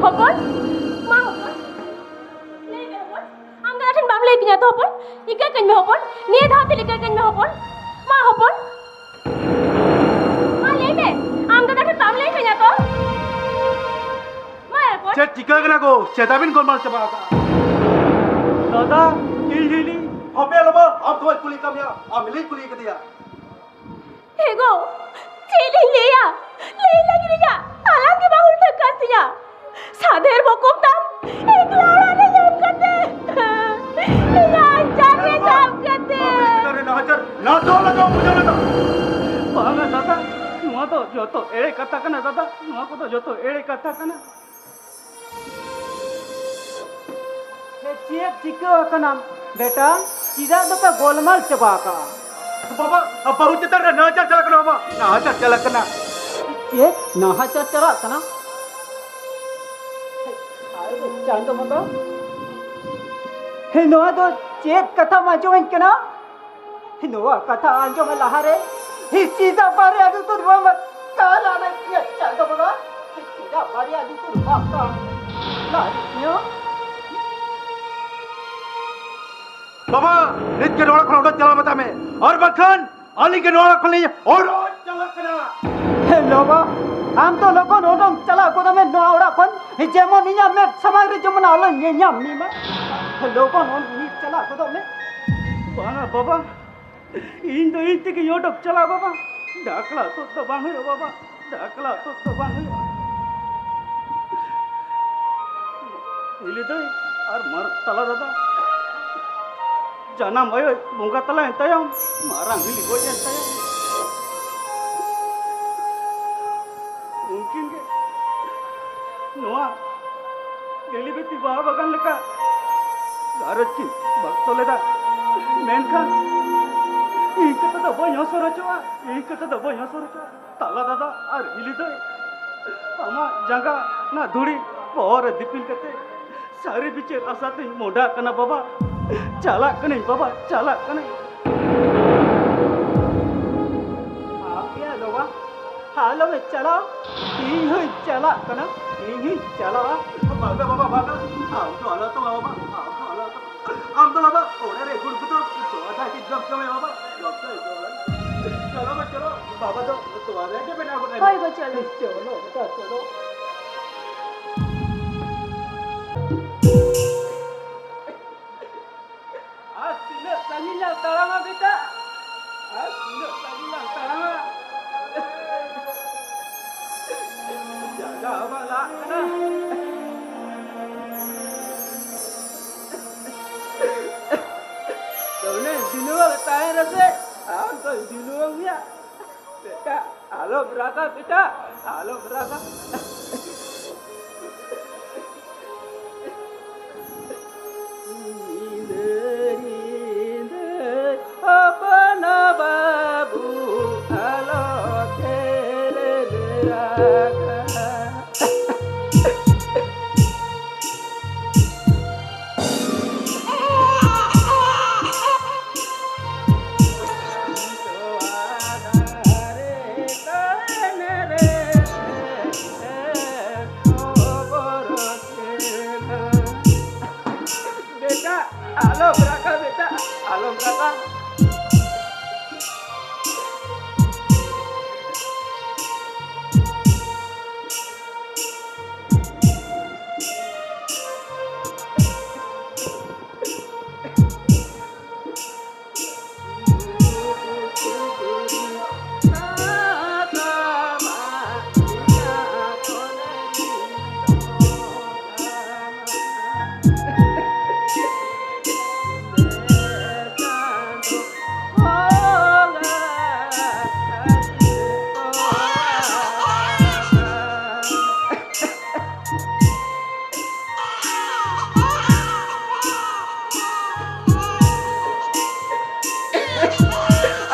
ᱦᱚᱯᱚᱱ, ᱢᱟ ᱦᱚᱯᱚᱱ, ᱞᱟᱹᱭ ᱢᱮ ᱦᱚᱯᱚᱱ, ᱟᱢ ᱫᱟᱫᱟ ᱴᱷᱮᱱ ᱵᱟᱢ ᱞᱟᱹᱭ ᱠᱤᱧᱟ ᱛᱚ ᱦᱚᱯᱚᱱ? ᱤᱠᱟᱹ ᱠᱟᱹᱧ ᱢᱮ ᱦᱚᱯᱚᱱ, ᱱᱤᱭᱟᱹ ᱫᱷᱟᱣ ᱛᱮ ᱤᱠᱟᱹ ᱠᱟᱹᱧ ᱢᱮ ᱦᱚᱯᱚᱱ, ᱢᱟ ᱦᱚᱯᱚᱱ, ᱢᱟ ᱞᱟᱹᱭ ᱢᱮ, ᱟᱢ ᱫᱟᱫᱟ ᱴᱷᱮᱱ ᱵᱟᱢ ᱞᱟᱹᱭ ᱠᱤᱧᱟ ᱛᱚ? ᱢᱟ ᱦᱚᱯᱚᱱ᱾ ᱪᱮᱫ ᱪᱤᱠᱟᱹ ᱠᱟᱱᱟ ᱜᱳ? ᱪᱮᱫᱟᱜ ᱵᱤᱱ ᱜᱳᱞᱢᱟᱞ ᱪᱟᱵᱟ ᱟᱠᱟᱫᱼᱟ? ᱫᱟᱫᱟ, ᱤᱧ ᱦᱤᱞᱤ᱾ ᱦᱟᱯᱮ ᱟᱞᱚᱢᱟ, ᱟᱢ ᱫᱚ ᱵᱟᱹᱧ ᱠᱩᱞᱤ ᱠᱟᱜ ᱢᱮᱭᱟ, ᱟᱢ ᱦᱤᱞᱤᱧ ᱠᱩᱞᱤ ᱠᱟᱫᱮᱭᱟ᱾ ᱦᱮ ᱜᱳ, ᱪᱮᱫ ᱤᱧ ᱞᱟᱹᱭᱟ? ᱞᱟᱹᱭ ᱞᱟᱹᱜᱤᱫ ᱤᱧᱟᱜ ᱟᱞᱟᱝ ᱜᱮ ᱵᱟᱝ ᱩᱞᱴᱟᱹᱜ ᱠᱟᱱ ᱛᱤᱧᱟ᱾ ᱥᱟᱫᱷᱮᱨ ᱵᱚᱠᱚᱢ ᱛᱟᱢ ᱮᱠᱞᱟ ᱚᱲᱟᱜ ᱨᱮ ᱧᱟᱢ ᱠᱟᱛᱮ, ᱤᱧᱟᱜ ᱟᱧᱪᱟᱨ ᱨᱮ ᱧᱟᱢ ᱠᱟᱛᱮ᱾ ᱟᱯᱮ ᱪᱮᱛᱟᱱ ᱨᱮ ᱱᱟᱦᱟᱪᱟᱨ ᱱᱟᱥᱟᱣ ᱞᱟᱜᱟᱣ ᱵᱩᱡᱷᱟᱹᱣ ᱞᱮᱫᱟ᱾ ᱵᱟᱝᱟ ᱫᱟᱫᱟ, ᱱᱚᱣᱟ ᱫᱚ ᱡᱚᱛᱚ ᱮᱲᱮ ᱠᱟᱛᱷᱟ ᱠᱟᱱᱟ ᱫᱟᱫᱟ, ᱱᱚᱣᱟ ᱠᱚᱫᱚ ᱡᱚᱛᱚ ᱮᱲᱮ ᱠᱟᱛᱷᱟ ᱠᱟᱱᱟ᱾ ᱮ, ᱪᱮᱫ ᱪᱤᱠᱟᱹ ᱟᱠᱟᱱᱟ ᱵᱮᱴᱟ? ᱪᱮᱫᱟᱜ ᱫᱚᱯᱮ ᱜᱳᱞᱢᱟᱞ ᱪᱟᱵᱟ ᱟᱠᱟᱜᱼᱟ? ᱵᱟᱵᱟ, ᱵᱟᱹᱦᱩ ᱪᱮᱛᱟᱱ ᱨᱮ ᱱᱟᱦᱟᱪᱟᱨ ᱪᱟᱞᱟᱜ ᱠᱟᱱᱟ ᱵᱟᱵᱟ, ᱱᱟᱦᱟᱪᱟᱨ ᱪᱟᱞᱟᱜ ᱠᱟᱱᱟ᱾ ᱪᱮᱫ ᱱᱟᱦᱟᱪᱟᱨ ᱪᱟᱞᱟᱜ ᱠᱟᱱᱟ? ᱟᱨᱮ ᱪᱟᱸᱫᱚ ᱵᱚᱸᱜᱟ, ᱦᱮ, ᱱᱚᱣᱟ ᱫᱚ ᱪᱮᱫ ᱠᱟᱛᱷᱟᱢ ᱟᱸᱡᱚᱢᱟᱹᱧ ᱠᱟᱱᱟ? ᱱᱚᱣᱟ ᱠᱟᱛᱷᱟ ᱟᱸᱡᱚᱢ ᱞᱟᱦᱟᱨᱮ ᱦᱤᱥᱤ ᱫᱚ ᱵᱟᱨᱭᱟ ᱞᱩᱛᱩᱨ ᱵᱟᱢ ᱠᱟᱞ ᱟᱱᱟ ᱠᱤᱭᱟ ᱪᱟᱸᱫᱚ ᱵᱚᱸᱜᱟ᱾ ᱦᱤᱥᱤ ᱫᱚ ᱵᱟᱨᱭᱟ ᱞᱩᱛᱩᱨ ᱵᱟᱢ ᱠᱟᱞ ᱟᱱᱟ ᱠᱤᱭᱟ᱾ ᱵᱟᱵᱟ, ᱱᱤᱛ ᱜᱮ ᱱᱚᱣᱟ ᱠᱷᱚᱱ ᱚᱰᱚᱠ ᱪᱟᱞᱟᱣ ᱢᱮᱛᱟᱭ ᱢᱮ, ᱟᱨ ᱵᱟᱝᱠᱷᱟᱱ ᱟᱹᱞᱤᱧ ᱜᱮ ᱱᱚᱣᱟ ᱠᱷᱚᱱ ᱞᱤᱧ ᱚᱰᱚᱠ ᱪᱟᱞᱟᱜ ᱠᱟᱱᱟ᱾ ᱦᱮ ᱞᱚᱵᱟ, ᱟᱢ ᱫᱚ ᱞᱚᱜᱚᱱ ᱚᱰᱚᱠ ᱪᱟᱞᱟᱣ ᱜᱚᱫᱚᱜ ᱢᱮ ᱱᱚᱣᱟ ᱚᱲᱟᱜ ᱠᱷᱚᱱ, ᱡᱮᱢᱚᱱ ᱤᱧᱟᱜ ᱢᱮᱫ ᱥᱟᱢᱟᱝ ᱨᱮ ᱡᱮᱢᱚᱱ ᱟᱞᱚ ᱧᱮᱧᱟᱢ ᱢᱮ ᱢᱟ᱾ ᱞᱚᱜᱚᱱ ᱚᱰᱚᱠ ᱪᱟᱞᱟᱣ ᱜᱚᱫᱚᱜ ᱢᱮ᱾ ᱵᱟᱝᱟ ᱵᱟᱵᱟ, ᱤᱧ ᱫᱚ ᱤᱧ ᱛᱮᱜᱮᱧ ᱚᱰᱚᱠ ᱪᱟᱞᱟᱜᱼᱟ ᱵᱟᱵᱟ᱾ ᱰᱟᱠᱞᱟ ᱛᱩᱫ ᱫᱚ ᱵᱟᱝ ᱦᱩᱭᱩᱜᱼᱟ ᱵᱟᱵᱟ, ᱰᱟᱠᱞᱟ ᱛᱩᱫ ᱫᱚ ᱵᱟᱝ ᱦᱩᱭᱩᱜᱼᱟ᱾ ᱦᱤᱞᱤ ᱫᱟᱹᱭ ᱟᱨ ᱢᱟᱨ ᱛᱟᱞᱟ ᱫᱟᱫᱟ, ᱡᱟᱱᱟᱢ ᱟᱭᱳᱭ ᱵᱚᱸᱜᱟ ᱛᱟᱞᱟᱭᱮᱱ ᱛᱟᱭᱚᱢ, ᱢᱟᱨᱟᱝ ᱦᱤᱞᱤ ᱜᱚᱡ ᱮᱱ ᱛᱟᱭᱚᱢ, ᱩᱱᱠᱤᱱ ᱜᱮ ᱱᱚᱣᱟ ᱜᱮᱞᱤ ᱵᱤᱛᱤ ᱵᱟᱦᱟ ᱵᱟᱜᱟᱱ ᱞᱮᱠᱟ ᱜᱷᱟᱨᱚᱸᱡᱽ ᱠᱤᱱ ᱵᱟᱠᱛᱚ ᱞᱮᱫᱟ᱾ ᱢᱮᱱᱠᱷᱟᱱ ᱤᱧ ᱠᱟᱛᱷᱟ ᱫᱚ ᱵᱟᱹᱧ ᱦᱚᱥᱚᱨ ᱦᱚᱪᱚᱜᱼᱟ, ᱤᱧ ᱠᱟᱛᱷᱟ ᱫᱚ ᱵᱟᱹᱧ ᱦᱚᱥᱚᱨ ᱦᱚᱪᱚᱜᱼᱟ᱾ ᱛᱟᱞᱟ ᱫᱟᱫᱟ ᱟᱨ ᱦᱤᱞᱤ ᱫᱟᱹᱭ, ᱟᱢᱟᱜ ᱡᱟᱸᱜᱟ ᱨᱮᱱᱟᱜ ᱫᱷᱩᱲᱤ ᱵᱚᱦᱚᱜ ᱨᱮ ᱫᱤᱯᱤᱞ ᱠᱟᱛᱮ ᱥᱟᱹᱨᱤ ᱵᱤᱪᱟᱹᱨ ᱟᱥᱟ ᱛᱮᱧ ᱢᱚᱦᱰᱟᱜ ᱠᱟᱱᱟ ᱵᱟᱵᱟ᱾ ᱪᱟᱞᱟᱜ ᱠᱟᱹᱱᱟᱹᱧ ᱵᱟᱵᱟ, ᱪᱟᱞᱟᱜ ᱠᱟᱹᱱᱟᱹᱧ᱾ ᱟᱞᱚᱢ ᱪᱟᱞᱟᱜ, ᱤᱧ ᱦᱚᱸᱧ ᱪᱟᱞᱟᱜ ᱠᱟᱱᱟ, ᱤᱧ ᱦᱚᱸᱧ ᱪᱟᱞᱟᱜᱼᱟ᱾ ᱵᱟᱝ ᱫᱚ ᱵᱟᱵᱟ, ᱵᱟᱝ ᱫᱚ, ᱟᱢ ᱫᱚ ᱟᱞᱚ ᱛᱚ ᱵᱟᱵᱟ, ᱟᱢ ᱫᱚ ᱟᱞᱚ ᱛᱚ᱾ ᱟᱢ ᱫᱚ ᱵᱟᱵᱟ, ᱚᱲᱟᱜ ᱨᱮ ᱜᱩᱲ ᱠᱚᱫᱚ ᱛᱚᱣᱟ ᱫᱟᱜ ᱜᱮ ᱡᱚᱢ ᱡᱚᱢ ᱢᱮ ᱵᱟᱵᱟ, ᱡᱚᱢ ᱛᱚ ᱡᱚᱢ᱾ ᱪᱚᱞᱚ ᱵᱟ, ᱪᱚᱞᱚ, ᱵᱟᱵᱟ ᱫᱚ ᱛᱚᱣᱟ ᱫᱟᱜ ᱜᱮ ᱵᱮᱱᱟᱣ ᱜᱚᱫ ᱟᱭ ᱢᱮ᱾ ᱦᱳᱭ ᱜᱚ, ᱪᱚᱞᱚ᱾ ᱪᱚᱞᱚ ᱵᱮᱴᱟ, ᱪᱚᱞᱚ᱾ ᱟᱨ ᱛᱤᱱᱟᱹᱜ ᱥᱟᱺᱜᱤᱧ ᱞᱟᱝ ᱛᱟᱲᱟᱢᱟ ᱵᱮᱴᱟ? ᱟᱨ ᱛᱤᱱᱟᱹᱜ ᱥᱟᱺᱜᱤᱧ ᱞᱟᱝ ᱛᱟᱲᱟᱢᱟ? ᱡᱟᱸᱜᱟ ᱦᱚᱸ ᱵᱟᱝ ᱞᱟᱦᱟᱜ ᱠᱟᱱᱟ᱾ ᱛᱚ ᱚᱱᱮ ᱫᱤᱱᱩᱣᱟᱹ ᱛᱟᱦᱮᱸ ᱨᱮᱥᱮ ᱟᱢ ᱫᱚ ᱫᱤᱱᱩᱣᱟᱹ ᱜᱮᱭᱟ᱾ ᱵᱮᱴᱟ, ᱟᱞᱚᱢ ᱨᱟᱜᱟ ᱵᱮᱴᱟ, ᱟᱞᱚᱢ ᱨᱟᱜᱟ᱾ ᱧᱤᱫᱟᱹ ᱧᱤᱫᱟᱹ ᱦᱚᱯᱚᱱ ᱵᱟᱹᱵᱩ ᱟᱞᱚ ᱠᱷᱮᱞ ᱨᱟᱜᱟ᱾ ᱵᱮᱴᱟ, ᱟᱞᱚᱢ ᱨᱟᱜᱟ ᱵᱮᱴᱟ, ᱟᱞᱚᱢ ᱨᱟᱜᱟ᱾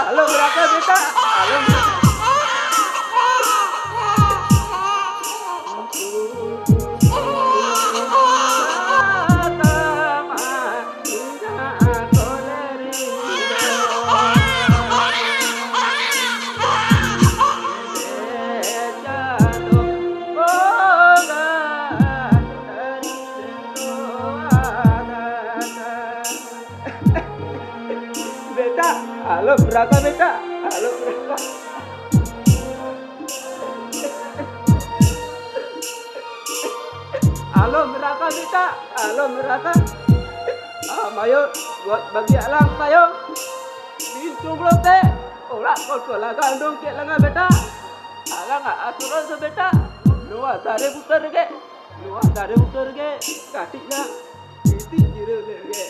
ᱟᱞᱚᱢ ᱨᱟᱜᱟ ᱵᱮᱴᱟ, ᱟᱞᱚᱢ ᱨᱟᱜᱟ᱾ ᱵᱮᱴᱟ, ᱟᱞᱚᱢ ᱨᱟᱜᱟ ᱵᱮᱴᱟ, ᱟᱞᱚᱢ ᱨᱟᱜᱟ᱾ ᱟᱞᱚᱢ ᱨᱟᱜᱟ ᱵᱮᱴᱟ, ᱟᱞᱚᱢ ᱨᱟᱜᱟ᱾ ᱟᱢ ᱟᱭᱳ ᱜᱚᱡ ᱵᱟᱹᱜᱤᱭᱟᱜ ᱞᱟᱝ ᱛᱟᱭᱚᱢ, ᱵᱤᱨ ᱪᱩᱢᱵᱲᱚ ᱛᱮ ᱚᱲᱟᱜ ᱠᱷᱚᱱ ᱠᱚ ᱞᱟᱜᱟ ᱩᱰᱩᱝ ᱠᱮᱫ ᱞᱟᱝᱟ ᱵᱮᱴᱟ᱾ ᱟᱞᱟᱝᱟᱜ ᱟᱥᱨᱚᱭ ᱫᱚ ᱵᱮᱴᱟ ᱱᱚᱣᱟ ᱫᱟᱨᱮ ᱵᱩᱴᱟᱹ ᱨᱮᱜᱮ, ᱱᱚᱣᱟ ᱫᱟᱨᱮ ᱵᱩᱴᱟᱹ ᱨᱮᱜᱮ ᱠᱟᱹᱴᱤᱡ ᱞᱟᱝ ᱜᱤᱛᱤᱡ ᱡᱤᱨᱟᱹᱣ ᱞᱮᱱ ᱜᱮ᱾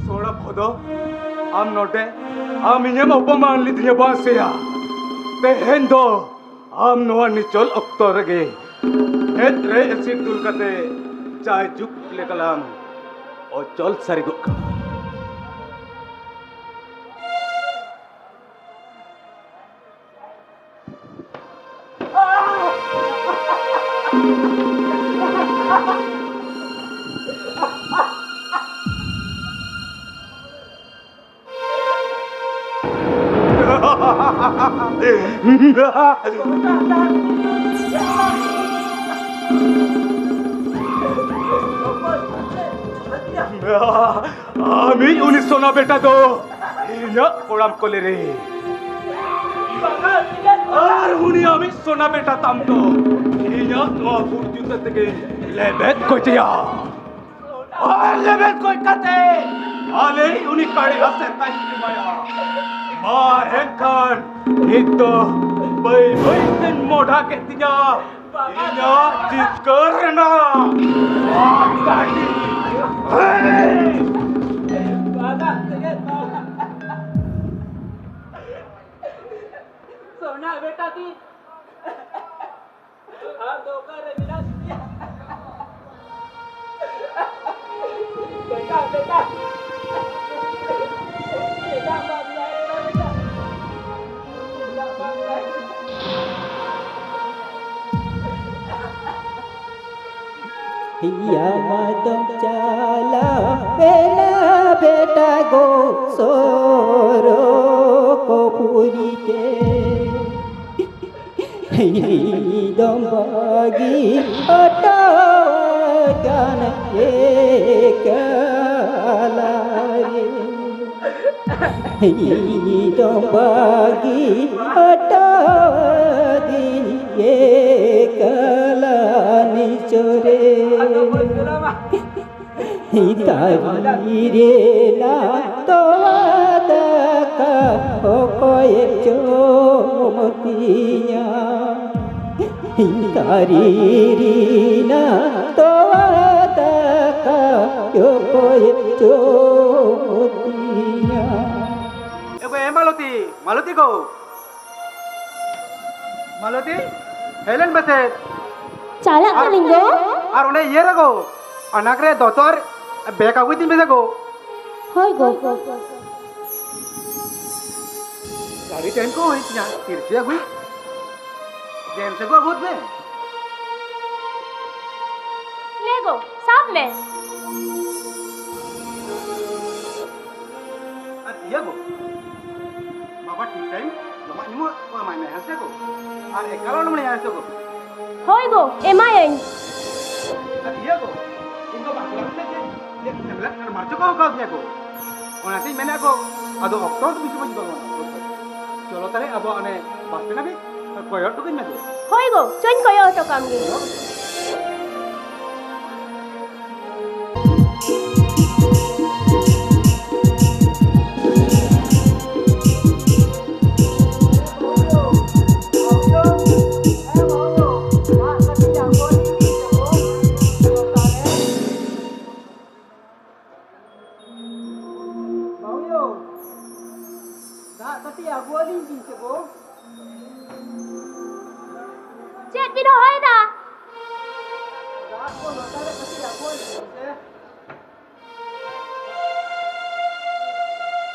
ᱥᱚᱲᱟ ᱵᱷᱚᱫᱚ, ᱟᱢ ᱱᱚᱰᱮ, ᱟᱢ ᱤᱧᱮᱢ ᱚᱯᱚᱢᱟᱱ ᱞᱤᱫᱤᱧᱟ ᱵᱟᱝ ᱥᱮᱭᱟ? ᱛᱮᱦᱮᱧ ᱫᱚ ᱟᱢ ᱱᱚᱣᱟ ᱱᱤᱪᱚᱞ ᱚᱠᱛᱚ ᱨᱮᱜᱮ ᱢᱮᱫ ᱨᱮ ᱮᱥᱤᱰ ᱫᱩᱞ ᱠᱟᱛᱮ ᱡᱟᱭᱡᱩᱜᱽ ᱞᱮᱠᱟᱞᱟᱝ ᱚᱪᱚᱞ ᱥᱟᱹᱨᱤ ᱜᱚᱫ ᱠᱟᱢᱟ᱾ ᱟᱢᱤᱡ ᱩᱱᱤ ᱥᱳᱱᱟ ᱵᱮᱴᱟ ᱫᱚ ᱤᱧᱟᱹᱜ ᱠᱚᱲᱟᱢ ᱠᱚᱞᱮ ᱨᱮ᱾ ᱟᱨ ᱩᱱᱤ ᱟᱢᱤᱡ ᱥᱳᱱᱟ ᱵᱮᱴᱟ ᱛᱟᱢ ᱫᱚ ᱤᱧᱟᱹᱜ ᱱᱚᱣᱟ ᱵᱩᱴ ᱡᱩᱛᱟᱹ ᱛᱮᱜᱮ ᱞᱮᱵᱮᱫ ᱜᱚᱡᱮᱭᱟ᱾ ᱟᱨ ᱞᱮᱵᱮᱫ ᱜᱚᱡ ᱠᱟᱛᱮ ᱟᱞᱮ ᱩᱱᱤ ᱠᱟᱲᱮ ᱦᱟᱥᱮ ᱛᱟᱭ ᱮᱢᱟᱭᱟ᱾ ᱢᱟ ᱮᱱᱠᱷᱟᱱ ᱱᱤᱛ ᱫᱚ ᱵᱟᱹᱭ ᱵᱟᱹᱭ ᱛᱮᱧ ᱢᱚᱰᱷᱟ ᱠᱮᱫ ᱛᱤᱧᱟ ᱤᱧᱟᱹᱜ ᱡᱤᱛᱠᱟᱹᱨ ᱨᱮᱱᱟᱜ ᱟᱨ ᱜᱟᱹᱰᱤ᱾ ᱦᱮᱭ! ᱚᱱᱟ ᱵᱮᱴᱟ ᱛᱤ ᱟᱢ ᱫᱚ ᱚᱠᱟᱨᱮ ᱢᱮᱱᱟᱜ ᱢᱮᱭᱟ? ᱵᱮᱴᱟ, ᱵᱮᱴᱟ᱾ ᱪᱮᱫᱟᱜ ᱵᱟᱢ ᱞᱟᱹᱭ ᱮᱫᱟ ᱵᱮᱴᱟ? ᱪᱮᱫᱟᱜ ᱵᱟᱢ ᱞᱟᱹᱭ ᱮᱫᱟ? ᱦᱤᱭᱟ ᱢᱟᱫᱚᱢ ᱪᱟᱞᱟᱣ ᱮᱱᱟ ᱵᱮᱴᱟ ᱜᱚ ᱥᱚᱨᱚᱜᱽᱯᱩᱨᱤ ᱛᱮ᱾ ᱦᱤᱧ ᱫᱚᱢ ᱵᱟᱹᱜᱤ ᱦᱚᱴᱚ ᱟᱠᱟᱱ ᱮᱠᱞᱟ ᱨᱮ᱾ ᱤᱧ ᱫᱚ ᱵᱟᱹᱜᱤ ᱦᱚᱴᱚ ᱟᱹᱫᱤᱧ ᱮᱠᱞᱟ ᱱᱤᱡᱚᱨᱮ᱾ ᱛᱟᱹᱨᱤ ᱨᱮᱱᱟᱜ ᱛᱚᱣᱟ ᱫᱟᱠᱟ ᱚᱠᱚᱭᱮ ᱡᱚᱢ ᱛᱤᱧᱟ? ᱛᱟᱹᱨᱤ ᱨᱮᱱᱟᱜ ᱛᱚᱣᱟ ᱫᱟᱠᱟ ᱚᱠᱚᱭᱮ ᱪᱚ ᱛᱤᱧᱟ? ᱮ ᱜᱚ, ᱮ ᱢᱟᱞᱚᱛᱤ, ᱢᱟᱞᱚᱛᱤ ᱜᱚ᱾ ᱢᱟᱞᱚᱛᱤ, ᱦᱮᱡ ᱞᱮᱱ ᱢᱮᱥᱮ᱾ ᱪᱟᱞᱟᱜ ᱟᱨ ᱠᱟᱹᱱᱟᱹᱧ ᱜᱚ᱾ ᱟᱨ ᱚᱸᱰᱮ ᱤᱭᱟᱹ ᱨᱮ ᱜᱚ, ᱚᱱᱟᱠ ᱨᱮ ᱫᱚᱛᱚᱨ ᱵᱮᱜᱽ ᱟᱹᱜᱩᱭ ᱛᱤᱧ ᱢᱮᱥᱮ ᱜᱚ᱾ ᱦᱳᱭ ᱜᱚ᱾ ᱜᱟᱹᱰᱤ ᱴᱟᱭᱤᱢ ᱠᱚ ᱦᱩᱭ ᱠᱟᱱᱟ, ᱛᱤᱨᱪᱤ ᱟᱹᱜᱩᱭ᱾ ᱡᱮᱱ ᱥᱮ ᱜᱚ ᱟᱹᱜᱩᱭ ᱢᱮ᱾ ᱞᱮ ᱜᱚ, ᱥᱟᱵ ᱢᱮ᱾ ᱟᱨ ᱤᱭᱟᱹ ᱜᱚ, ᱵᱟᱵᱟ ᱴᱷᱤᱠ ᱴᱟᱭᱤᱢ ᱡᱚᱢᱟᱜ ᱧᱩᱣᱟᱜ ᱠᱚ ᱮᱢᱟᱭ ᱢᱮ, ᱦᱮᱸ ᱥᱮ ᱜᱚ? ᱟᱨ ᱮᱠᱟᱞ ᱟᱞᱚᱢ ᱞᱟᱹᱭᱟ, ᱦᱮᱸ ᱥᱮ ᱜᱚ? ᱦᱳᱭ ᱜᱚ, ᱮᱢᱟᱭᱟᱹᱧ᱾ ᱟᱨ ᱤᱭᱟᱹ ᱜᱚ, ᱤᱧ ᱫᱚ ᱵᱟᱯᱞᱟ ᱠᱟᱛᱮ ᱜᱮ ᱡᱮ ᱥᱮᱵᱞᱮᱫ ᱟᱨ ᱢᱟᱨᱪᱚ ᱠᱚ ᱦᱚᱸ ᱠᱟᱣᱫᱤᱧᱟ ᱠᱚ᱾ ᱚᱱᱟᱛᱤᱧ ᱢᱮᱱᱟ ᱜᱚ, ᱟᱫᱚ ᱚᱠᱛᱚ ᱫᱚ ᱵᱮᱥᱤ ᱵᱟᱹᱧ ᱵᱟᱜᱟᱣᱟ᱾ ᱪᱚᱞᱚ ᱛᱟᱦᱞᱮ ᱟᱵᱚᱣᱟᱜ ᱚᱱᱮ ᱵᱟᱥ ᱥᱴᱮᱱᱰ ᱦᱟᱹᱵᱤᱡ ᱠᱚᱭᱚᱜ ᱦᱚᱴᱚ ᱠᱟᱹᱧ ᱢᱮ ᱜᱚ᱾ ᱦᱳᱭ ᱜᱚ, ᱪᱚᱧ ᱠᱚᱭᱚᱜ ᱦᱚᱴᱚ ᱠᱟᱢ ᱜᱮ᱾ ᱵᱟᱹᱦᱩᱭᱳ, ᱫᱟᱜ ᱠᱟᱹᱴᱤᱡ ᱟᱹᱜᱩᱣᱟᱞᱤᱧ ᱵᱤᱱ ᱥᱮ ᱜᱚ᱾ ᱪᱮᱫ ᱵᱤᱱ ᱦᱚᱦᱚᱭᱮᱫᱟ?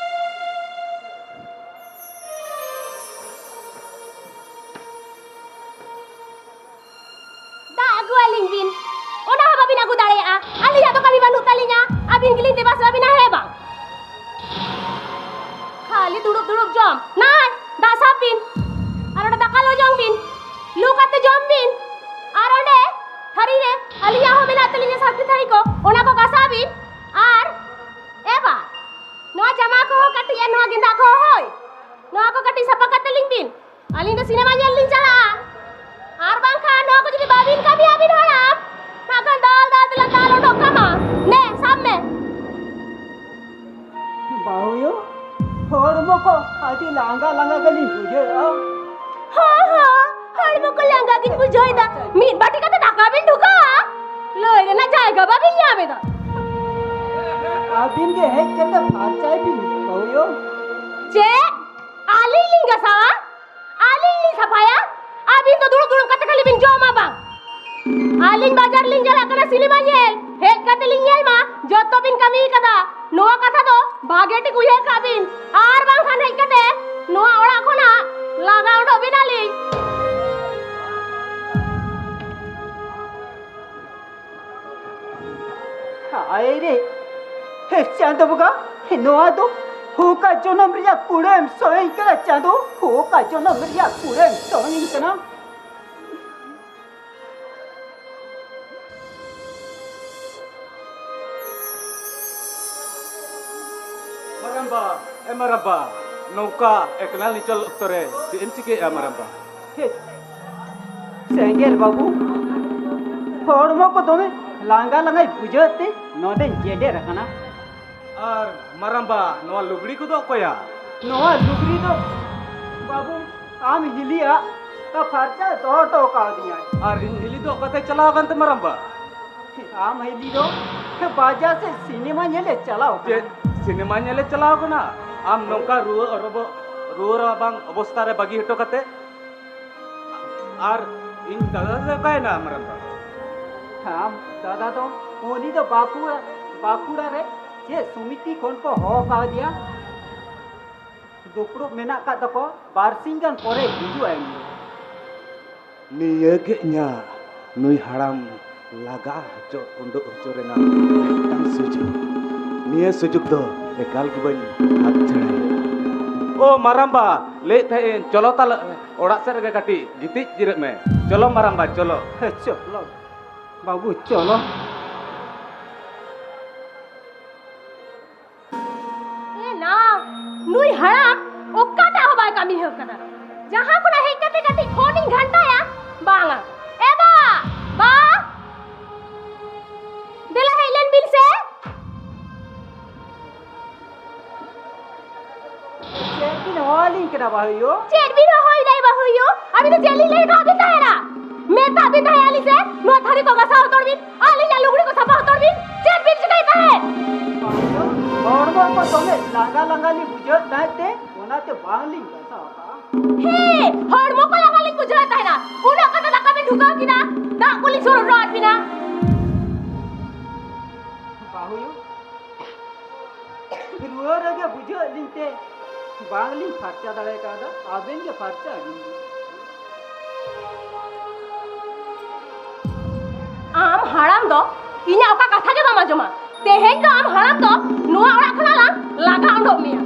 ᱫᱟᱜ ᱟᱹᱜᱩ ᱟᱹᱞᱤᱧ ᱵᱤᱱ᱾ ᱚᱱᱟ ᱦᱚᱸ ᱵᱟᱵᱤᱱ ᱟᱹᱜᱩ ᱫᱟᱲᱮᱭᱟᱜᱼᱟ᱾ ᱟᱹᱞᱤᱧᱟᱜ ᱫᱚ ᱠᱟᱹᱢᱤ ᱵᱟᱹᱱᱩᱜ ᱛᱟᱹᱞᱤᱧᱟ᱾ ᱟᱹᱵᱤᱱ ᱜᱮᱞᱤᱧ ᱫᱮᱵᱟ ᱥᱮᱵᱟ ᱵᱤᱱᱟ, ᱦᱮᱸ ᱵᱟᱝ? ᱠᱷᱟᱹᱞᱤ ᱫᱩᱲᱩᱵ ᱫᱩᱲᱩᱵ ᱡᱚᱢ᱾ ᱱᱟᱭ, ᱫᱟᱜ ᱥᱟᱵ ᱵᱤᱱ᱾ ᱟᱨ ᱚᱸᱰᱮ ᱫᱟᱠᱟ ᱞᱚ ᱡᱚᱝ ᱵᱤᱱ᱾ ᱞᱩ ᱠᱟᱛᱮ ᱡᱚᱢ ᱵᱤᱱ᱾ ᱟᱨ ᱚᱸᱰᱮ ᱛᱷᱟᱹᱨᱤ ᱨᱮ ᱟᱹᱞᱤᱧᱟᱜ ᱦᱚᱸ ᱢᱮᱱᱟᱜ ᱛᱟᱹᱞᱤᱧᱟ ᱥᱟᱹᱨᱫᱤ ᱛᱷᱟᱹᱨᱤ ᱠᱚ, ᱚᱱᱟ ᱠᱚ ᱜᱟᱥᱟᱣ ᱵᱤᱱ᱾ ᱟᱨ ᱮᱵᱟ, ᱱᱚᱣᱟ ᱡᱟᱢᱟ ᱠᱚᱦᱚᱸ ᱠᱟᱹᱴᱤᱡ ᱟᱨ ᱱᱚᱣᱟ ᱜᱮᱸᱫᱟᱜ ᱠᱚᱦᱚᱸ ᱦᱳᱭ, ᱱᱚᱣᱟ ᱠᱚ ᱠᱟᱹᱴᱤᱡ ᱥᱟᱯᱷᱟ ᱠᱟᱛᱮ ᱞᱤᱧ ᱵᱤᱱ᱾ ᱟᱹᱞᱤᱧ ᱫᱚ ᱥᱤᱱᱮᱢᱟ ᱧᱮᱞ ᱞᱤᱧ ᱪᱟᱞᱟᱜᱼᱟ᱾ ᱟᱨ ᱵᱟᱝᱠᱷᱟᱱ ᱱᱚᱣᱟ ᱠᱚ ᱡᱩᱫᱤ ᱵᱟᱵᱤᱱ ᱠᱟᱹᱢᱤᱭᱟ ᱟᱹᱵᱤᱱ ᱦᱚᱲᱟᱜ, ᱱᱟᱜ ᱠᱷᱟᱱ ᱫᱟᱞ ᱫᱟᱞ ᱛᱮᱞᱟᱝ ᱫᱟᱞ ᱚᱰᱚᱠ ᱠᱟᱢᱟ᱾ ᱱᱮ, ᱥᱟᱵ ᱢᱮ᱾ ᱵᱟᱹᱦᱩᱭᱳ, ᱦᱚᱲᱢᱚ ᱠᱚ ᱟᱹᱰᱤ ᱞᱟᱸᱜᱟ ᱞᱟᱸᱜᱟ ᱜᱮᱞᱤᱧ ᱵᱩᱡᱷᱟᱹᱣᱮᱫᱼᱟ᱾ ᱦᱚᱸ, ᱦᱚᱸ, ᱦᱚᱲᱢᱚ ᱠᱚ ᱞᱟᱸᱜᱟ ᱜᱤᱧ ᱵᱩᱡᱷᱟᱹᱣᱮᱫᱟ᱾ ᱢᱤᱫ ᱵᱟᱹᱴᱤ ᱠᱟᱛᱮ ᱫᱟᱠᱟ ᱵᱤᱱ ᱰᱷᱩᱠᱟᱹᱣᱟ? ᱞᱟᱹᱭ ᱨᱮᱱᱟᱜ ᱡᱟᱭᱜᱟ ᱵᱟᱵᱤᱱ ᱧᱟᱢ ᱮᱫᱟ᱾ ᱟᱹᱵᱤᱱ ᱜᱮ ᱦᱮᱡ ᱠᱟᱛᱮ ᱯᱷᱟᱨᱪᱟᱭ ᱵᱤᱱ, ᱵᱟᱹᱦᱩᱭᱳ᱾ ᱪᱮᱫ? ᱟᱹᱞᱤᱧ ᱞᱤᱧ ᱜᱟᱥᱟᱣᱟ? ᱟᱹᱞᱤᱧ ᱞᱤᱧ ᱥᱟᱯᱷᱟᱭᱟ? ᱟᱹᱵᱤᱱ ᱫᱚ ᱫᱩᱲᱩᱵ ᱫᱩᱲᱩᱵ ᱠᱟᱛᱮ ᱠᱷᱟᱹᱞᱤ ᱵᱤᱱ ᱡᱚᱢᱟ ᱵᱟᱝ? ᱟᱹᱞᱤᱧ ᱵᱟᱡᱟᱨ ᱞᱤᱧ ᱪᱟᱞᱟᱜ ᱠᱟᱱᱟ ᱥᱤᱱᱮᱢᱟ ᱧᱮᱞ, ᱦᱮᱡ ᱠᱟᱛᱮ ᱞᱤᱧ ᱧᱮᱞ ᱢᱟ ᱡᱚᱛᱚ ᱵᱤᱱ ᱠᱟᱹᱢᱤ ᱠᱟᱫᱟ᱾ ᱱᱚᱣᱟ ᱠᱟᱛᱷᱟ ᱫᱚ ᱵᱷᱟᱜᱮ ᱴᱷᱤᱠ ᱩᱭᱦᱟᱹᱨ ᱠᱟᱜ ᱵᱤᱱ, ᱟᱨ ᱵᱟᱝᱠᱷᱟᱱ ᱦᱮᱡ ᱠᱟᱛᱮ ᱱᱚᱣᱟ ᱚᱲᱟᱜ ᱠᱷᱚᱱᱟᱜ ᱞᱟᱜᱟ ᱩᱰᱩᱠ ᱵᱤᱱᱟᱞᱤᱧ᱾ ᱦᱟᱭ ᱨᱮ, ᱦᱮ ᱪᱟᱸᱫᱚ ᱵᱚᱸᱜᱟ, ᱱᱚᱣᱟ ᱫᱚ ᱚᱠᱟ ᱡᱚᱱᱚᱢ ᱨᱮᱭᱟᱜ ᱠᱩᱲᱟᱹᱢ ᱥᱚᱦᱤᱧ ᱠᱟᱱᱟ ᱪᱟᱸᱫᱚ, ᱚᱠᱟ ᱡᱚᱱᱚᱢ ᱨᱮᱭᱟᱜ ᱠᱩᱲᱟᱹᱢ ᱥᱚᱦᱤᱧ ᱠᱟᱱᱟ᱾ ᱢᱟᱨᱟᱢᱵᱟ, ᱮ ᱢᱟᱨᱟᱢᱵᱟ, ᱱᱚᱝᱠᱟ ᱮᱠᱞᱟ ᱱᱤᱪᱚᱞ ᱚᱠᱛᱚ ᱨᱮ ᱪᱮᱫ ᱮᱢ ᱪᱤᱠᱟᱹᱭᱮᱫᱼᱟ ᱢᱟᱨᱟᱢᱵᱟ? ᱦᱮ, ᱥᱮᱸᱜᱮᱞ ᱵᱟᱹᱵᱩ, ᱦᱚᱲᱢᱚ ᱠᱚ ᱫᱚᱢᱮ ᱞᱟᱸᱜᱟ ᱞᱟᱸᱜᱟᱭ ᱵᱩᱡᱷᱟᱹᱣᱮᱫ ᱛᱮ ᱱᱚᱰᱮᱧ ᱡᱮᱰᱮᱨ ᱟᱠᱟᱱᱟ᱾ ᱟᱨ ᱢᱟᱨᱟᱢᱵᱟ, ᱱᱚᱣᱟ ᱞᱩᱜᱽᱲᱤ ᱠᱚᱫᱚ ᱚᱠᱚᱭᱟᱜ? ᱱᱚᱣᱟ ᱞᱩᱜᱽᱲᱤ ᱫᱚ ᱵᱟᱹᱵᱩ, ᱟᱢ ᱦᱤᱞᱤᱭᱟᱜ, ᱯᱷᱟᱨᱪᱟ ᱫᱚᱦᱚ ᱦᱚᱴᱚ ᱠᱟᱣᱫᱤᱧᱟᱭ᱾ ᱟᱨ ᱤᱧ ᱦᱤᱞᱤ ᱫᱚ ᱚᱠᱟᱛᱮᱭ ᱪᱟᱞᱟᱣ ᱟᱠᱟᱱ ᱛᱮ ᱢᱟᱨᱟᱢᱵᱟ? ᱟᱢ ᱦᱤᱞᱤ ᱫᱚ ᱵᱟᱡᱟᱨ ᱥᱮᱫ ᱥᱤᱱᱮᱢᱟ ᱧᱮᱞᱮ ᱪᱟᱞᱟᱣ ᱠᱟᱱᱟ᱾ ᱪᱮᱫ ᱥᱤᱱᱮᱢᱟ ᱧᱮᱞᱮ ᱪᱟᱞᱟᱣ ᱠᱟᱱᱟ? ᱟᱢ ᱱᱚᱝᱠᱟ ᱨᱩᱣᱟᱹ ᱚᱨᱚᱵᱚᱜ ᱨᱩᱣᱟᱹ ᱨᱟᱵᱟᱝ ᱚᱵᱚᱥᱛᱟ ᱨᱮ ᱵᱟᱹᱜᱤ ᱦᱚᱴᱚ ᱠᱟᱛᱮ? ᱟᱨ ᱤᱧ ᱫᱟᱫᱟ ᱫᱚ ᱚᱠᱟᱭᱮᱱᱟ, ᱢᱟᱨᱟᱝᱵᱟ? ᱟᱢ ᱫᱟᱫᱟ ᱫᱚ, ᱩᱱᱤ ᱫᱚ ᱵᱟᱸᱠᱩᱲᱟ, ᱵᱟᱸᱠᱩᱲᱟ ᱨᱮ ᱪᱮᱫ ᱥᱚᱢᱤᱛᱤ ᱠᱷᱚᱱ ᱠᱚ ᱦᱚᱦᱚ ᱠᱟᱣᱫᱮᱭᱟ᱾ ᱫᱩᱯᱲᱩᱵ ᱢᱮᱱᱟᱜ ᱟᱠᱟᱫ ᱛᱟᱠᱚ, ᱵᱟᱨᱥᱤᱧ ᱜᱟᱱ ᱯᱚᱨᱮ ᱦᱤᱡᱩᱜᱼᱟᱭ ᱩᱱᱤ ᱫᱚ᱾ ᱱᱤᱭᱟᱹ ᱜᱮ ᱤᱧᱟᱹᱜ ᱱᱩᱭ ᱦᱟᱲᱟᱢ ᱞᱟᱜᱟ ᱦᱚᱪᱚ, ᱩᱰᱩᱠ ᱦᱚᱪᱚ ᱨᱮᱱᱟᱜ ᱢᱤᱫᱴᱟᱝ ᱥᱩᱡᱳᱜᱽ᱾ ᱱᱤᱭᱟᱹ ᱥᱩᱡᱳᱜᱽ ᱫᱚ ᱮᱠᱟᱞ ᱜᱮ ᱵᱟᱹᱧ ᱦᱟᱛ ᱪᱷᱟᱲᱟᱭᱟ᱾ ᱳ ᱢᱟᱨᱟᱝᱵᱟ, ᱞᱟᱹᱭᱮᱫ ᱛᱟᱦᱮᱸᱫ ᱤᱧ, ᱪᱚᱞᱚ ᱛᱟᱞᱮ ᱚᱲᱟᱜ ᱥᱮᱫ ᱨᱮᱜᱮ ᱠᱟᱹᱴᱤᱡ ᱜᱤᱛᱤᱡ ᱡᱤᱨᱟᱹᱜ ᱢᱮ᱾ ᱪᱚᱞᱚ ᱢᱟᱨᱟᱝᱵᱟ, ᱪᱚᱞᱚ᱾ ᱦᱮᱸ, ᱪᱚᱞᱚ ᱵᱟᱹᱵᱩ, ᱪᱚᱞᱚ᱾ ᱮ ᱱᱟ, ᱱᱩᱭ ᱦᱟᱲᱟᱢ ᱚᱠᱟᱴᱟᱜ ᱦᱚᱸ ᱵᱟᱭ ᱠᱟᱹᱢᱤ ᱦᱚᱸ ᱠᱟᱱᱟ᱾ ᱡᱟᱦᱟᱸ ᱠᱷᱚᱱᱟᱜ ᱦᱮᱡ ᱠᱟᱛᱮ ᱠᱟᱹᱴᱤᱡ ᱯᱷᱳᱱᱤᱧ ᱜᱷᱟᱱᱴᱟᱭᱟ, ᱵᱟᱝᱟ᱾ ᱮ ᱵᱟ, ᱵᱟ, ᱫᱮᱞᱟ ᱦᱮᱡ ᱞᱮᱱ ᱵᱤᱱ ᱥᱮ᱾ ᱪᱮᱫ ᱵᱤᱱ ᱦᱚᱦᱚᱣᱟᱞᱤᱧ ᱠᱟᱱᱟ ᱵᱟᱹᱦᱩᱭᱳ? ᱪᱮᱫ ᱵᱤᱱ ᱦᱚᱦᱚᱭᱮᱫᱟ ᱵᱟᱹᱦᱩᱭᱳ? ᱟᱹᱵᱤᱱ ᱫᱚ ᱪᱮᱫ ᱞᱤᱧ ᱞᱟᱹᱭ ᱠᱟᱜ ᱵᱤᱱ ᱛᱟᱦᱮᱱᱟ? ᱢᱮᱛᱟᱜ ᱵᱤᱱ ᱛᱟᱦᱮᱸ ᱟᱹᱞᱤᱧ ᱥᱮ, ᱱᱚᱣᱟ ᱛᱷᱟᱹᱨᱤ ᱠᱚ ᱜᱟᱥᱟᱣ ᱦᱟᱛᱟᱲ ᱵᱤᱱ, ᱟᱹᱞᱤᱧᱟᱜ ᱞᱩᱜᱽᱲᱤ ᱠᱚ ᱥᱟᱯᱷᱟ ᱦᱟᱛᱟᱲ ᱵᱤᱱ᱾ ᱪᱮᱫ ᱵᱤᱱ ᱪᱤᱠᱟᱹᱭᱮᱫ ᱛᱟᱦᱮᱸᱫ? ᱵᱟᱹᱦᱩᱭᱳ, ᱦᱚᱲᱢᱚ ᱠᱚ ᱫᱚᱢᱮ ᱞᱟᱸᱜᱟ ᱞᱟᱸᱜᱟ ᱞᱤᱧ ᱵᱩᱡᱷᱟᱹᱣᱮᱫ ᱛᱟᱦᱮᱸᱫ ᱛᱮ, ᱚᱱᱟᱛᱮ ᱵᱟᱝᱞᱤᱧ ᱜᱟᱥᱟᱣ ᱟᱠᱟᱫᱼᱟ᱾ ᱦᱮᱸ, ᱦᱚᱲᱢᱚ ᱠᱚ ᱞᱟᱸᱜᱟ ᱞᱤᱧ ᱵᱩᱡᱷᱟᱹᱣᱮᱫ ᱛᱟᱦᱮᱱᱟ᱾ ᱩᱱᱟᱹᱜ ᱠᱟᱛᱮ ᱫᱟᱠᱟ ᱵᱤᱱ ᱰᱷᱩᱠᱟᱹᱣ ᱠᱮᱫᱟ, ᱫᱟᱜ ᱠᱚᱞᱤᱧ ᱥᱩᱨ ᱦᱚᱴᱚ ᱟᱫ ᱵᱤᱱᱟ᱾ ᱵᱟᱹᱦᱩᱭᱳ, ᱨᱩᱣᱟᱹ ᱨᱮᱜᱮ ᱵᱩᱡᱷᱟᱹᱣ ᱞᱤᱧ ᱛᱮ ᱵᱟᱝᱞᱤᱧ ᱯᱷᱟᱨᱪᱟ ᱫᱟᱲᱮ ᱠᱟᱣᱫᱟ, ᱟᱵᱮᱱ ᱜᱮ ᱯᱷᱟᱨᱪᱟ ᱵᱤᱱ᱾ ᱟᱢ ᱦᱟᱲᱟᱢ ᱫᱚ ᱤᱧᱟᱜ ᱚᱠᱟ ᱠᱟᱛᱷᱟ ᱜᱮ ᱵᱟᱢ ᱟᱸᱡᱚᱢᱟ᱾ ᱛᱮᱦᱮᱧ ᱫᱚ ᱟᱢ ᱦᱟᱲᱟᱢ ᱫᱚ ᱱᱚᱣᱟ ᱚᱲᱟᱜ ᱠᱷᱚᱱᱟᱜ ᱞᱟᱝ ᱞᱟᱜᱟ ᱩᱰᱩᱠ ᱢᱮᱭᱟ᱾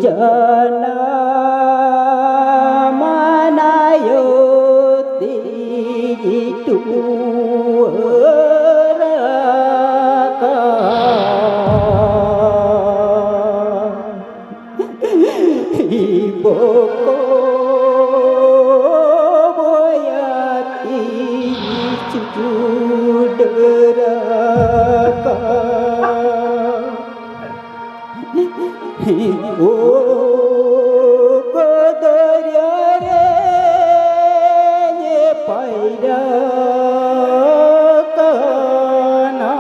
Jana manayo tiji tuara ka. Iboko boy ᱪᱩᱰᱟᱹᱨ ᱟᱠᱟᱫ᱾ ᱳ ᱠᱚ ᱫᱚᱨᱭᱟ ᱨᱮ ᱯᱟᱭᱨᱟ ᱠᱟᱱᱟ᱾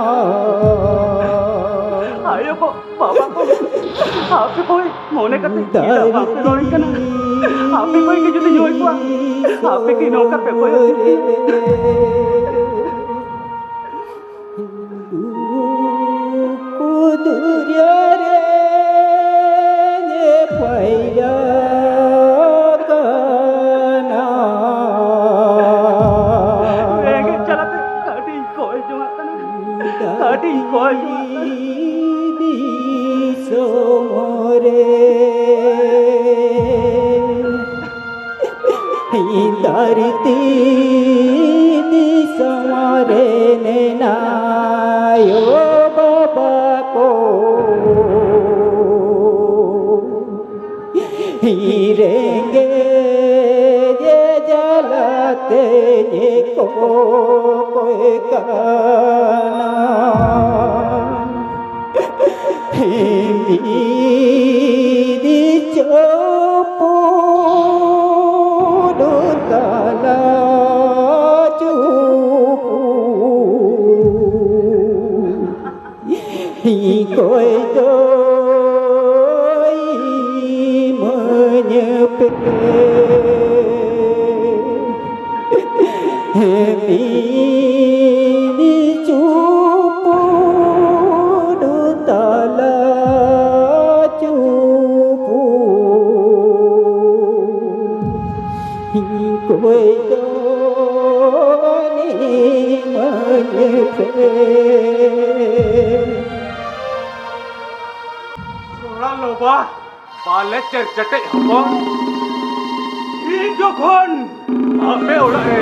ᱟᱭᱳ ᱠᱚ, ᱵᱟᱵᱟ ᱠᱚ, ᱟᱯᱮ ᱠᱚ ᱢᱚᱱᱮ ᱠᱟᱛᱮ ᱪᱮᱫᱟᱜ ᱵᱟᱯᱮ ᱨᱚᱲ ᱠᱟᱱᱟ? ᱟᱯᱮ ᱠᱚ ᱜᱮ ᱡᱩᱫᱤ ᱧᱩᱭ ᱠᱚᱣᱟ, ᱟᱯᱮ ᱠᱤ ᱱᱚᱝᱠᱟ ᱯᱮ ᱠᱚᱭᱚᱜ ᱛᱤᱧᱟ? ᱫᱩᱠᱷ ᱫᱚᱨᱭᱟ ᱨᱮ ᱯᱟᱭᱨᱟ ᱠᱟᱱᱟ᱾ ᱨᱮᱸᱜᱮᱡ ᱡᱟᱞᱟᱛᱮ ᱟᱹᱰᱤᱧ ᱠᱚᱭ ᱡᱚᱝᱟᱜ ᱠᱟᱱᱟ, ᱟᱹᱰᱤᱧ ᱠᱚᱭ ᱡᱚᱝᱟᱜ ᱠᱟᱱᱟ᱾ ᱫᱤᱥᱚᱢ ᱨᱮ ᱫᱷᱟᱹᱨᱛᱤ ᱫᱤᱥᱚᱢ ᱨᱮᱱ ᱟᱭᱳ ᱵᱟᱵᱟ ᱠᱚ, ᱨᱮᱸᱜᱮᱡ ᱡᱟᱞᱟᱛᱮ ᱠᱚᱭ ᱠᱟᱱᱟ᱾ ᱢᱤᱫ ᱪᱩᱯᱩᱫ ᱛᱟᱞᱟ ᱪᱩᱯᱩᱫ ᱠᱚᱭ ᱫᱚ ᱤᱢᱟᱹᱧ ᱯᱮ᱾ ᱢᱤᱫ ᱪᱩᱯᱩᱫ ᱛᱟᱞᱟ ᱪᱩᱯᱩᱫ ᱠᱚᱭ ᱫᱚ ᱤᱢᱟᱹᱧ ᱯᱮ᱾ ᱛᱷᱚᱲᱟ ᱞᱚᱵᱟ᱾ ᱵᱟᱞᱮ ᱪᱮᱨᱪᱮᱴᱮᱡ ᱦᱚᱯᱚᱱ, ᱤᱧ ᱡᱚᱠᱷᱚᱱ ᱟᱯᱮ ᱚᱲᱟᱜ ᱨᱮ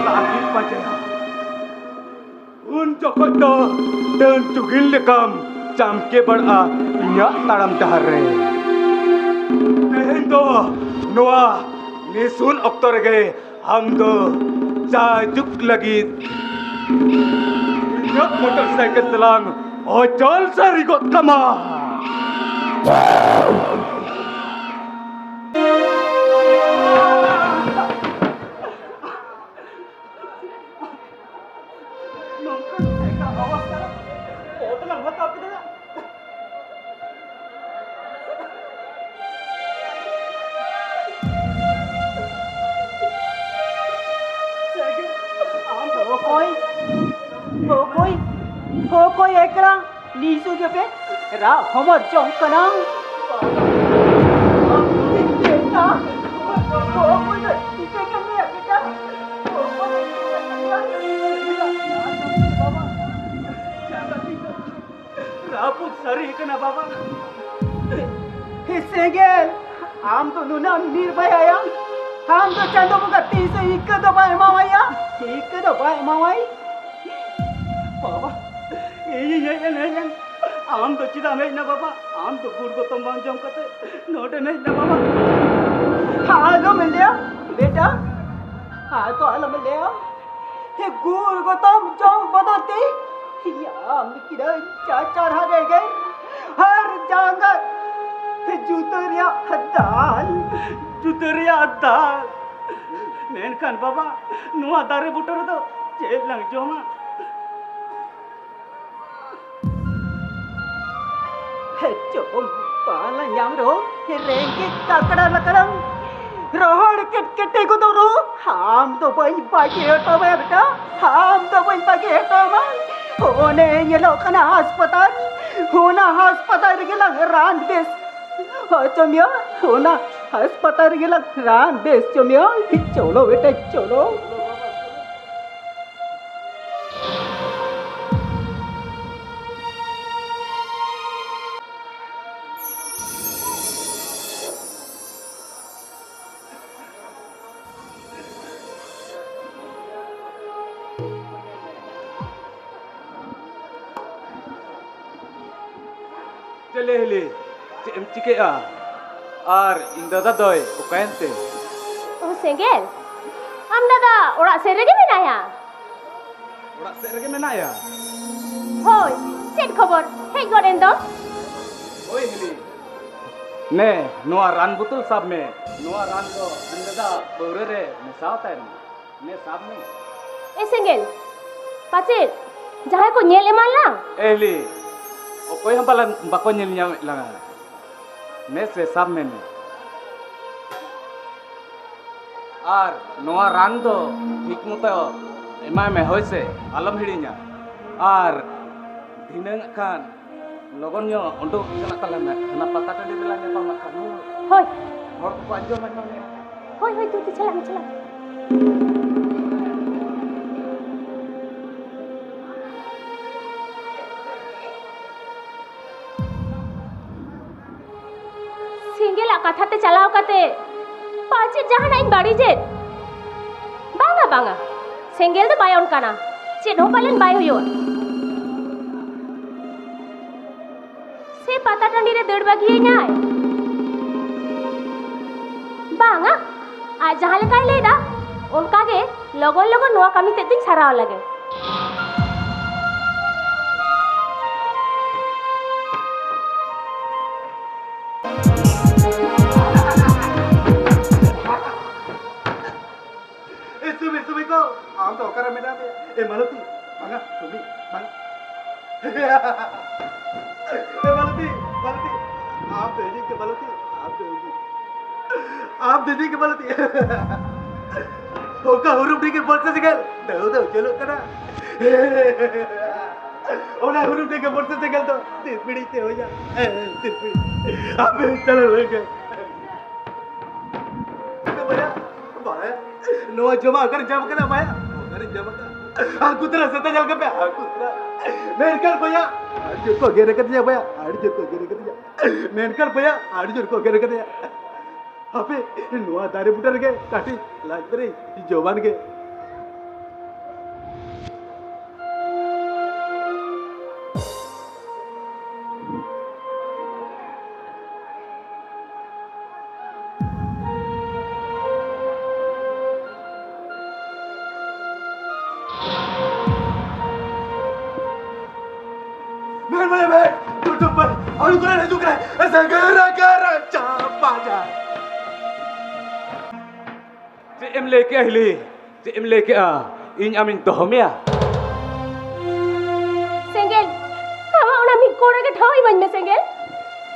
ᱞᱟᱹᱜᱤᱫ ᱯᱟᱸᱡᱟᱭᱟ, ᱩᱱ ᱡᱚᱠᱷᱚᱡ ᱫᱚ ᱰᱟᱹᱱ ᱪᱩᱜᱤᱱ ᱞᱮᱠᱟᱢ ᱪᱟᱢᱠᱮ ᱵᱟᱲᱟᱜᱼᱟ ᱤᱧᱟᱹᱜ ᱛᱟᱲᱟᱢ ᱰᱟᱦᱟᱨ ᱨᱮ᱾ ᱛᱮᱦᱮᱧ ᱫᱚ ᱱᱚᱣᱟ ᱱᱤᱥᱩᱱ ᱚᱠᱛᱚ ᱨᱮᱜᱮ ᱟᱢ ᱫᱚ ᱡᱟᱭᱡᱩᱜᱽ ᱞᱟᱹᱜᱤᱫ ᱤᱧᱟᱹᱜ ᱢᱚᱴᱚᱨ ᱥᱟᱭᱠᱮᱞ ᱛᱮᱞᱟᱝ ᱚᱪᱚᱞ ᱥᱟᱹᱨᱤ ᱜᱚᱫ ᱠᱟᱢᱟ᱾ ᱱᱚᱝᱠᱟᱱ ᱮᱴᱟᱜ ᱚᱵᱚᱥᱛᱷᱟ ᱨᱮ ᱵᱚᱫᱞᱟᱢ ᱦᱟᱛᱟᱣ ᱠᱮᱫᱟ᱾ ᱚᱠᱚᱭ, ᱚᱠᱚᱭ, ᱚᱠᱚᱭ ᱮᱠᱞᱟ ᱱᱤᱥᱩ ᱜᱮᱯᱮ ᱨᱟᱜ ᱦᱚᱢᱚᱨ ᱡᱚᱝ ᱠᱟᱱᱟ? ᱚᱠᱚᱭ ᱫᱚ ᱪᱤᱠᱟᱹ ᱠᱟᱱ ᱜᱮᱭᱟ ᱵᱮᱴᱟ? ᱚᱠᱚᱭ ᱫᱚ ᱪᱤᱠᱟᱹ ᱠᱟᱱ ᱜᱮᱭᱟ? ᱨᱟᱹᱯᱩᱫ ᱥᱟᱹᱨᱤ ᱠᱟᱱᱟ ᱵᱟᱵᱟ᱾ ᱦᱮ ᱥᱮᱸᱜᱮᱞ, ᱟᱢ ᱫᱚ ᱱᱩᱱᱟᱹᱜ ᱮᱢ ᱱᱤᱨᱵᱟᱭᱟᱭᱟ? ᱟᱢ ᱫᱚ ᱪᱟᱸᱫᱚ ᱵᱚᱸᱜᱟ ᱛᱤᱥ ᱦᱚᱸ ᱤᱠᱟᱹ ᱫᱚ ᱵᱟᱭ ᱮᱢᱟᱣᱟᱭᱟ, ᱤᱠᱟᱹ ᱫᱚ ᱵᱟᱭ ᱮᱢᱟᱣᱟᱭ᱾ ᱵᱟᱵᱟ, ᱤᱧᱤᱧ ᱦᱮᱡ ᱮᱱ, ᱦᱮᱡ ᱮᱱ᱾ ᱟᱢ ᱫᱚ ᱪᱮᱫᱟᱜ ᱮᱢ ᱦᱮᱡ ᱮᱱᱟ ᱵᱟᱵᱟ? ᱟᱢ ᱫᱚ ᱜᱩᱲ ᱜᱚᱛᱚᱢ ᱵᱟᱝ ᱡᱚᱢ ᱠᱟᱛᱮ ᱱᱚᱰᱮᱢ ᱦᱮᱡ ᱮᱱᱟ ᱵᱟᱵᱟ? ᱟᱞᱚᱢ ᱞᱟᱹᱭᱟ ᱵᱮᱴᱟ, ᱟᱫᱚ ᱟᱞᱚᱢ ᱞᱟᱹᱭᱟ᱾ ᱦᱮ ᱜᱩᱲ ᱜᱚᱛᱚᱢ ᱡᱚᱢ ᱵᱚᱫᱚᱞ ᱛᱮ ᱤᱧ ᱟᱢ ᱠᱤᱱᱟᱹᱧ ᱪᱟᱪᱟᱨ ᱦᱟᱨᱮ ᱜᱮ ᱟᱨ ᱡᱟᱸᱜᱟ ᱡᱩᱛᱟᱹ ᱨᱮᱭᱟᱜ ᱫᱟᱞ, ᱡᱩᱛᱟᱹ ᱨᱮᱭᱟᱜ ᱫᱟᱞ᱾ ᱢᱮᱱᱠᱷᱟᱱ ᱵᱟᱵᱟ, ᱱᱚᱣᱟ ᱫᱟᱨᱮ ᱵᱩᱴᱟᱹ ᱨᱮᱫᱚ ᱪᱮᱫ ᱞᱟᱝ ᱡᱚᱢᱟ? ᱡᱚᱢ ᱵᱟᱝ ᱧᱟᱢ ᱨᱮᱦᱚᱸ ᱨᱮᱸᱜᱮᱡ ᱠᱟᱠᱲᱟ ᱞᱮᱠᱟᱱᱟᱢ ᱨᱚᱦᱚᱲ ᱠᱮᱴᱠᱮᱴᱮ ᱜᱚᱫᱚᱜ ᱨᱮᱦᱚᱸ ᱟᱢ ᱫᱚ ᱵᱟᱹᱧ ᱵᱟᱹᱜᱤ ᱦᱚᱴᱚ ᱟᱢᱟ ᱵᱮᱴᱟ, ᱟᱢ ᱫᱚ ᱵᱟᱹᱧ ᱵᱟᱹᱜᱤ ᱦᱚᱴᱚ ᱟᱢᱟ᱾ ᱚᱱᱮ ᱧᱮᱞᱚᱜ ᱠᱟᱱᱟ ᱦᱟᱥᱯᱟᱛᱟᱞ, ᱚᱱᱟ ᱦᱟᱥᱯᱟᱛᱟᱞ ᱨᱮᱜᱮ ᱞᱟᱝ ᱨᱟᱱ ᱵᱮᱥ ᱦᱚᱪᱚ ᱢᱮᱭᱟ, ᱚᱱᱟ ᱦᱟᱥᱯᱟᱛᱟᱞ ᱨᱮᱜᱮ ᱞᱟᱝ ᱨᱟᱱ ᱵᱮᱥ ᱦᱚᱪᱚ ᱢᱮᱭᱟ᱾ ᱪᱚᱞᱚ ᱵᱮᱴᱟ ᱪᱚᱞᱚ᱾ ᱪᱮᱞᱮ ᱦᱤᱞᱤ, ᱪᱮᱫ ᱮᱢ ᱪᱤᱠᱟᱹᱭᱮᱜᱼᱟ? ᱟᱨ ᱤᱧ ᱫᱟᱫᱟ ᱫᱚᱭ ᱚᱠᱟᱭᱮᱱ ᱛᱮ? ᱚ, ᱥᱮᱸᱜᱮᱞ? ᱟᱢ ᱫᱟᱫᱟ ᱚᱲᱟᱜ ᱥᱮᱫ ᱨᱮᱜᱮ ᱢᱮᱱᱟᱭᱟ? ᱚᱲᱟᱜ ᱥᱮᱫ ᱨᱮᱜᱮ ᱢᱮᱱᱟᱭᱟ᱾ ᱦᱳᱭ, ᱪᱮᱫ ᱠᱷᱚᱵᱚᱨ? ᱦᱮᱡ ᱜᱚᱫ ᱮᱱ ᱫᱚ᱾ ᱦᱳᱭ ᱦᱤᱞᱤ, ᱱᱮ, ᱱᱚᱣᱟ ᱨᱟᱱ ᱵᱳᱛᱚᱞ ᱥᱟᱵ ᱢᱮ᱾ ᱱᱚᱣᱟ ᱨᱟᱱ ᱫᱚ ᱟᱢ ᱫᱟᱫᱟ ᱯᱟᱹᱣᱨᱟᱹ ᱨᱮ ᱢᱮᱥᱟᱣ ᱛᱟᱭ ᱢᱮ᱾ ᱱᱮ, ᱥᱟᱵ ᱢᱮ᱾ ᱮ ᱥᱮᱸᱜᱮᱞ, ᱯᱟᱪᱮᱫ ᱡᱟᱦᱟᱸᱭ ᱠᱚ ᱧᱮᱞ ᱮᱢᱟᱱ ᱞᱟᱝ? ᱮ ᱦᱤᱞᱤ, ᱚᱠᱚᱭ ᱦᱚᱸ ᱵᱟᱞᱟᱝ, ᱵᱟᱠᱚ ᱧᱮᱞ ᱧᱟᱢᱮᱫ ᱞᱟᱝᱟ᱾ ᱱᱮ ᱥᱮ, ᱥᱟᱵ ᱢᱮ ᱱᱮ᱾ ᱟᱨ ᱱᱚᱣᱟ ᱨᱟᱱ ᱫᱚ ᱴᱷᱤᱠ ᱢᱚᱛᱚ ᱮᱢᱟᱭ ᱢᱮ, ᱦᱳᱭ ᱥᱮ, ᱟᱞᱚᱢ ᱦᱤᱲᱤᱧᱟ᱾ ᱟᱨ ᱫᱷᱤᱱᱟᱹᱝ ᱦᱟᱸᱜ ᱠᱷᱟᱱ ᱞᱚᱜᱚᱱ ᱧᱚᱜ ᱩᱰᱩᱠ ᱪᱟᱞᱟᱜ ᱛᱟᱞᱮ ᱢᱮ, ᱦᱟᱱᱟ ᱯᱟᱛᱟ ᱴᱟᱺᱰᱤ ᱨᱮᱞᱟᱝ ᱧᱟᱯᱟᱢᱟ ᱠᱷᱟᱱ᱾ ᱦᱳᱭ᱾ ᱦᱚᱲ ᱠᱚᱠᱚ ᱟᱸᱡᱚᱢ ᱟᱸᱡᱚᱢ ᱢᱮ᱾ ᱦᱳᱭ, ᱦᱳᱭ, ᱫᱩ ᱫᱩ, ᱪᱟᱞᱟᱜ ᱢᱮ, ᱪᱟᱞᱟᱜ ᱢᱮ᱾ ᱥᱮᱸᱜᱮᱞᱟᱜ ᱠᱟᱛᱷᱟ ᱛᱮ ᱪᱟᱞᱟᱣ ᱠᱟᱛᱮ ᱯᱟᱪᱮᱫ ᱡᱟᱦᱟᱱᱟᱜ ᱤᱧ ᱵᱟᱹᱲᱤᱡᱮᱫ? ᱵᱟᱝᱟ, ᱵᱟᱝᱟ, ᱥᱮᱸᱜᱮᱞ ᱫᱚ ᱵᱟᱭ ᱚᱱᱠᱟᱱᱟ, ᱪᱮᱫ ᱦᱚᱸ ᱯᱟᱞᱮᱱ ᱵᱟᱭ ᱦᱩᱭᱩᱜᱼᱟ᱾ ᱥᱮ ᱯᱟᱛᱟ ᱴᱟᱺᱰᱤ ᱨᱮ ᱫᱟᱹᱲ ᱵᱟᱹᱜᱤᱭᱟᱹᱧᱟᱭ? ᱵᱟᱝᱟ, ᱟᱡ ᱡᱟᱦᱟᱸ ᱞᱮᱠᱟᱭ ᱞᱟᱹᱭᱫᱟ, ᱚᱱᱠᱟ ᱜᱮ ᱞᱚᱜᱚᱱ ᱞᱚᱜᱚᱱ ᱱᱚᱣᱟ ᱠᱟᱹᱢᱤ ᱛᱮᱫ ᱫᱚᱧ ᱥᱟᱨᱟᱣ ᱞᱮᱜᱮ᱾ ᱮ, ᱥᱩᱢᱤ, ᱥᱩᱢᱤ ᱠᱚ, ᱟᱢ ᱫᱚ ᱚᱠᱟᱨᱮ ᱢᱮᱱᱟᱜ ᱢᱮᱭᱟ? ᱮ, ᱢᱟᱞᱚᱛᱤ, ᱵᱟᱝᱟ, ᱥᱩᱢᱤ, ᱵᱟᱝᱟ᱾ ᱮ, ᱢᱟᱞᱚᱛᱤ, ᱢᱟᱞᱚᱛᱤ, ᱟᱢ ᱫᱚ ᱦᱤᱡᱩᱜ ᱜᱮ ᱢᱟᱞᱚᱛᱤ, ᱟᱢ ᱫᱚ ᱦᱤᱡᱩᱜ᱾ ᱟᱢ ᱫᱚ ᱦᱤᱡᱩᱜ ᱜᱮ ᱢᱟᱞᱚᱛᱤ᱾ ᱚᱠᱟ ᱦᱩᱨᱩᱢ ᱰᱷᱤᱝᱜᱤ ᱵᱚᱞᱥᱟ ᱥᱮᱸᱜᱮᱞ ᱫᱟᱹᱣ ᱫᱟᱹᱣ ᱡᱩᱞᱩᱜ ᱠᱟᱱᱟ? ᱚᱱᱟ ᱦᱩᱨᱩᱢ ᱰᱷᱤᱝᱜᱤ ᱵᱚᱞᱥᱟ ᱥᱮᱸᱜᱮᱞ ᱫᱚ ᱛᱤᱨᱯᱤᱲᱤ ᱛᱮ ᱦᱩᱭᱟ᱾ ᱛᱤᱨᱯᱤᱲᱤ᱾ ᱟᱯᱮ ᱪᱟᱞᱟᱣ ᱞᱮᱱ ᱜᱮ᱾ ᱵᱟᱭᱟ, ᱵᱟᱭᱟ, ᱱᱚᱣᱟ ᱡᱚᱢᱟᱜ ᱚᱠᱟᱨᱮ ᱧᱟᱢ ᱠᱟᱱᱟ ᱵᱟᱭᱟ? ᱚᱠᱟᱨᱮ ᱧᱟᱢ ᱠᱟᱱᱟ? ᱦᱟᱹᱠᱩ ᱛᱟᱨᱟ ᱥᱮᱛᱟ ᱧᱮᱞ ᱠᱟᱯᱮ, ᱦᱟᱹᱠᱩ ᱛᱟᱨᱟ᱾ ᱢᱮᱱᱠᱷᱟᱱ ᱵᱚᱭᱟ, ᱟᱹᱰᱤ ᱡᱳᱨ ᱠᱚ ᱜᱮᱨ ᱟᱠᱟᱫᱤᱧᱟ ᱵᱚᱭᱟ, ᱟᱹᱰᱤ ᱡᱳᱨ ᱠᱚ ᱜᱮᱨ ᱟᱠᱟᱫᱤᱧᱟ᱾ ᱢᱮᱱᱠᱷᱟᱱ ᱵᱚᱭᱟ, ᱟᱹᱰᱤ ᱡᱳᱨ ᱠᱚ ᱜᱮᱨ ᱟᱠᱟᱫᱤᱧᱟ᱾ ᱦᱟᱯᱮ, ᱱᱚᱣᱟ ᱫᱟᱨᱮ ᱵᱩᱴᱟᱹ ᱨᱮᱜᱮ ᱠᱟᱹᱴᱤᱡ ᱞᱟᱡ ᱯᱮᱨᱮᱡ ᱡᱚᱢᱟᱱ ᱜᱮ᱾ ᱦᱤᱡᱩᱜ ᱠᱟᱱᱟᱭ, ᱦᱤᱡᱩᱜ ᱠᱟᱱᱟᱭ, ᱥᱮᱸᱜᱮᱞ ᱨᱮ ᱜᱮᱨ ᱪᱟᱯᱟᱫᱟ᱾ ᱪᱮᱫ ᱮᱢ ᱞᱟᱹᱭ ᱠᱮᱜᱼᱟ ᱦᱤᱞᱤ? ᱪᱮᱫ ᱮᱢ ᱞᱟᱹᱭ ᱠᱮᱜᱼᱟ? ᱤᱧ ᱟᱢᱤᱧ ᱫᱚᱦᱚ ᱢᱮᱭᱟ? ᱥᱮᱸᱜᱮᱞ, ᱟᱢᱟᱜ ᱚᱱᱟ ᱢᱤᱫ ᱠᱚᱬ ᱨᱮᱜᱮ ᱴᱷᱟᱶ ᱤᱢᱟᱹᱧ ᱢᱮ ᱥᱮᱸᱜᱮᱞ᱾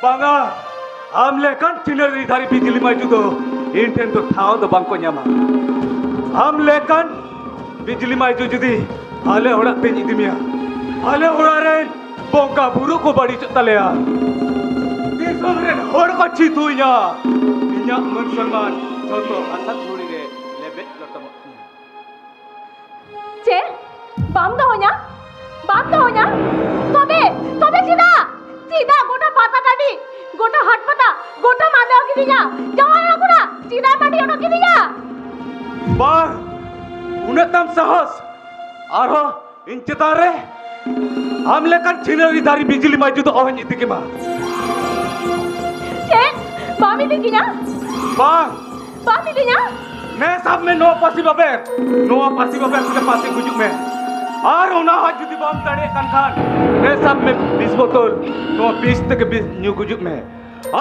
ᱵᱟᱝᱟ, ᱟᱢ ᱞᱮᱠᱟᱱ ᱪᱤᱱᱟᱹᱨᱤ ᱫᱷᱟᱨᱤ ᱵᱤᱡᱽᱞᱤ ᱢᱟᱹᱭᱡᱩ ᱫᱚ ᱤᱧ ᱴᱷᱮᱱ ᱫᱚ ᱴᱷᱟᱶ ᱫᱚ ᱵᱟᱝ ᱠᱚ ᱧᱟᱢᱟ᱾ ᱟᱢ ᱞᱮᱠᱟᱱ ᱵᱤᱡᱽᱞᱤ ᱢᱟᱹᱭᱡᱩ ᱡᱩᱫᱤ ᱟᱞᱮ ᱚᱲᱟᱜ ᱛᱮᱧ ᱤᱫᱤ ᱢᱮᱭᱟ, ᱟᱞᱮ ᱚᱲᱟᱜ ᱨᱮᱱ ᱵᱚᱸᱜᱟ ᱵᱩᱨᱩ ᱠᱚ ᱵᱟᱹᱲᱤᱡᱚᱜ ᱛᱟᱞᱮᱭᱟ᱾ ᱫᱤᱥᱚᱢ ᱨᱮᱱ ᱦᱚᱲ ᱠᱚ ᱪᱷᱤᱛᱩᱭᱤᱧᱟ᱾ ᱤᱧᱟᱹᱜ ᱢᱟᱹᱱ ᱥᱚᱱᱢᱟᱱ ᱡᱷᱚᱛᱚ ᱦᱟᱥᱟ ᱫᱷᱩᱲᱤ ᱨᱮ ᱞᱮᱵᱮᱫ ᱞᱚᱴᱚᱢᱚᱜ ᱛᱤᱧᱟ᱾ ᱪᱮᱫ? ᱵᱟᱢ ᱫᱚᱦᱚᱧᱟ? ᱵᱟᱢ ᱫᱚᱦᱚᱧᱟ? ᱛᱚᱵᱮ, ᱛᱚᱵᱮ ᱪᱮᱫᱟᱜ? ᱪᱮᱫᱟᱜ ᱜᱚᱴᱟ ᱯᱟᱛᱟ ᱴᱟᱺᱰᱤ, ᱜᱚᱴᱟ ᱦᱟᱴ ᱯᱟᱛᱟ, ᱜᱚᱴᱟ ᱢᱟᱸᱰᱮ ᱠᱤᱫᱤᱧᱟ? ᱡᱟᱶᱟᱭ ᱚᱲᱟᱜ ᱠᱷᱚᱱᱟᱜ ᱪᱮᱫᱟᱜ ᱢᱟᱸᱰᱮ ᱚᱰᱚᱠ ᱠᱤᱫᱤᱧᱟ? ᱵᱟᱝ, ᱩᱱᱟᱹᱜ ᱛᱟᱢ ᱥᱟᱦᱚᱥ! ᱟᱨᱦᱚᱸ ᱤᱧ ᱪᱮᱛᱟᱱ ᱨᱮ ᱟᱢ ᱞᱮᱠᱟᱱ ᱪᱷᱤᱱᱟᱹᱨᱤ ᱫᱷᱟᱨᱤ ᱵᱤᱡᱽᱞᱤ ᱢᱟᱹᱭᱡᱩ ᱫᱚ ᱚᱦᱚᱧ ᱤᱫᱤ ᱠᱮᱢᱟ᱾ ᱪᱮᱫ? ᱵᱟᱢ ᱤᱫᱤ ᱠᱤᱧᱟ? ᱵᱟᱝ᱾ ᱵᱟᱢ ᱤᱫᱤᱧᱟ? ᱱᱮ ᱥᱟᱵ ᱢᱮ ᱱᱚᱣᱟ ᱯᱟᱹᱥᱤ ᱵᱟᱵᱮᱨ, ᱱᱚᱣᱟ ᱯᱟᱹᱥᱤ ᱵᱟᱵᱮᱨ ᱛᱮ ᱯᱟᱹᱥᱤ ᱜᱩᱡᱩᱜ ᱢᱮ᱾ ᱟᱨ ᱚᱱᱟ ᱦᱚᱸ ᱡᱩᱫᱤ ᱵᱟᱢ ᱫᱟᱲᱮᱭᱟᱜ ᱠᱟᱱ ᱠᱷᱟᱱ, ᱱᱮ ᱥᱟᱵ ᱢᱮ ᱵᱤᱥ ᱵᱳᱛᱚᱞ, ᱱᱚᱣᱟ ᱵᱤᱥ ᱛᱮᱜᱮ ᱵᱤᱥ ᱧᱩ ᱜᱩᱡᱩᱜ ᱢᱮ᱾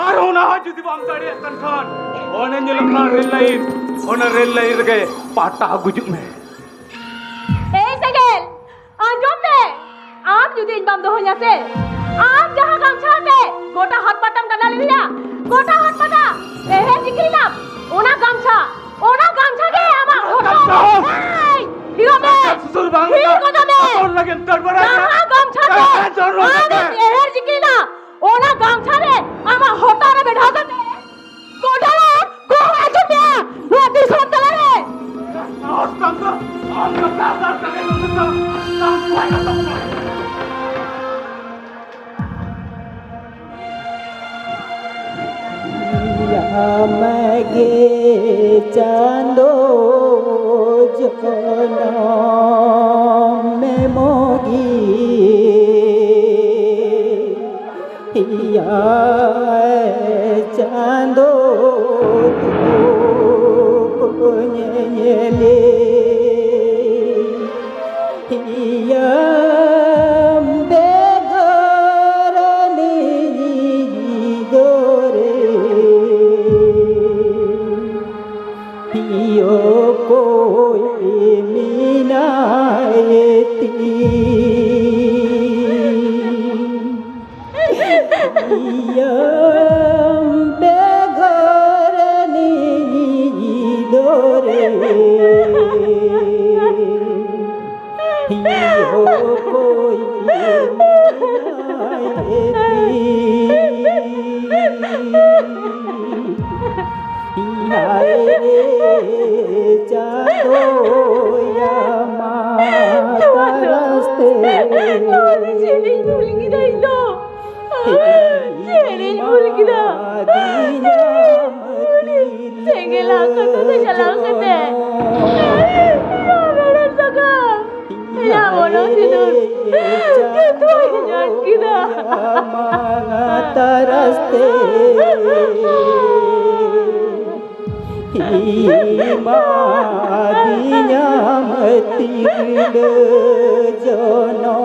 ᱟᱨ ᱚᱱᱟ ᱦᱚᱸ ᱡᱩᱫᱤ ᱵᱟᱢ ᱫᱟᱲᱮᱭᱟᱜ ᱠᱟᱱ ᱠᱷᱟᱱ, ᱚᱱᱮ ᱧᱮᱞᱚᱜ ᱠᱟᱱ ᱨᱮᱞ ᱞᱟᱭᱤᱱ, ᱚᱱᱟ ᱨᱮᱞ ᱞᱟᱭᱤᱱ ᱨᱮᱜᱮ ᱯᱟᱴᱟ ᱜᱩᱡᱩᱜ ᱢᱮ᱾ ᱮᱭ ᱥᱮᱸᱜᱮᱞ, ᱟᱸᱡᱚᱢ ᱢᱮ, ᱟᱢ ᱡᱩᱫᱤ ᱤᱧ ᱵᱟᱢ ᱫᱚᱦᱚᱧᱟ ᱥᱮ, ᱟᱢ ᱡᱟᱦᱟᱸ ᱜᱟᱢᱪᱷᱟ ᱛᱮ ᱜᱚᱴᱟ ᱦᱟᱴ ᱯᱟᱛᱟᱢ ᱫᱟᱬᱟ ᱞᱮᱫᱮᱭᱟ, ᱜᱚᱴᱟ ᱦᱟᱴ ᱯᱟᱛᱟ ᱮᱦᱮ ᱡᱤᱠᱤᱨ ᱮᱱᱟᱢ, ᱚᱱᱟ ᱜᱟᱢᱪᱷᱟ, ᱚᱱᱟ ᱜᱟᱢᱪᱷᱟ ᱜᱮ ᱟᱢᱟᱜ ᱦᱚᱴᱚᱜ ᱨᱮ᱾ ᱮᱭ, ᱛᱷᱤᱨᱚᱜ ᱢᱮ, ᱥᱩᱥᱩᱨ ᱵᱟᱝ ᱛᱷᱤᱨ ᱠᱟᱱᱟ᱾ ᱠᱚᱫᱚ ᱢᱮ᱾ ᱵᱚᱛᱚᱨ ᱞᱟᱹᱜᱤᱫ ᱫᱟᱹᱲ ᱵᱟᱲᱟᱭ ᱢᱮ᱾ ᱡᱟᱦᱟᱸ ᱜᱟᱢᱪᱷᱟ ᱛᱮ ᱫᱟᱹᱲ ᱵᱟᱲᱟᱭ ᱢᱮ᱾ ᱟᱢᱮᱢ ᱮᱦᱮᱨ ᱡᱤᱠᱤᱨ ᱮᱱᱟ, ᱚᱱᱟ ᱜᱟᱢᱪᱷᱟ ᱨᱮ ᱟᱢᱟᱜ ᱦᱚᱴᱚᱜ ᱨᱮ ᱵᱮᱰᱷᱟᱣ ᱠᱟᱛᱮ ᱜᱚᱰᱟ ᱨᱮ ᱜᱚᱦᱚᱲ ᱟᱹᱪᱩᱨ ᱢᱮᱭᱟ ᱱᱚᱣᱟ ᱫᱤᱥᱚᱢ ᱛᱟᱞᱟ ᱨᱮ᱾ ᱥᱟᱦᱚᱥ ᱛᱟᱢ ᱫᱚ, ᱟᱢ ᱫᱚ ᱥᱟᱦᱚᱥ ᱛᱟᱢ ᱫᱚ, ᱟᱢ ᱫᱚ ᱥᱟᱦᱚᱥ ᱛᱟᱢ ᱫᱚ᱾ ᱟᱢ ᱜᱮ ᱪᱟᱸᱫᱚ ᱡᱚᱱᱚᱢ ᱮᱢᱚᱜᱤᱡ᱾ ᱮᱭᱟ ᱪᱟᱸᱫᱚ ᱛᱩᱯᱩ ᱧᱮᱧᱮᱞᱤᱡ, ᱮᱭᱟ ᱵᱮᱜᱚᱨ ᱟᱹᱞᱤᱧ ᱦᱤᱭᱳ ᱠᱚᱭ ᱢᱮᱱᱟᱭ ᱮ ᱛᱤ᱾ ᱦᱟᱭ ᱨᱮ ᱪᱟᱸᱫᱳᱭᱟ ᱢᱟ ᱛᱟᱨᱟᱥ ᱛᱮ᱾ ᱱᱚᱣᱟ ᱫᱚ ᱪᱮᱫ ᱤᱧ ᱵᱷᱩᱞ ᱠᱮᱫᱟ ᱤᱧ ᱫᱚ? ᱪᱮᱫ ᱤᱧ ᱵᱷᱩᱞ ᱠᱮᱫᱟ? ᱩᱱᱤ ᱥᱮᱸᱜᱮᱞ ᱟᱜ ᱠᱟᱴᱟ ᱛᱮ ᱪᱟᱞᱟᱣ ᱠᱟᱛᱮ ᱱᱚᱣᱟ ᱢᱮᱲᱦᱮᱫ ᱥᱟᱠᱟᱢ ᱤᱧᱟᱜ ᱢᱚᱞᱚᱝ ᱥᱤᱸᱫᱩᱨ ᱡᱚᱛᱚᱣᱟᱜ ᱤᱧ ᱟᱫ ᱠᱮᱫᱟ᱾ ᱛᱟᱨᱟᱥ ᱛᱮ ᱮᱢᱟᱫᱤᱧᱟᱢ ᱛᱤᱨᱞᱟᱹ ᱡᱚᱱᱚᱢ᱾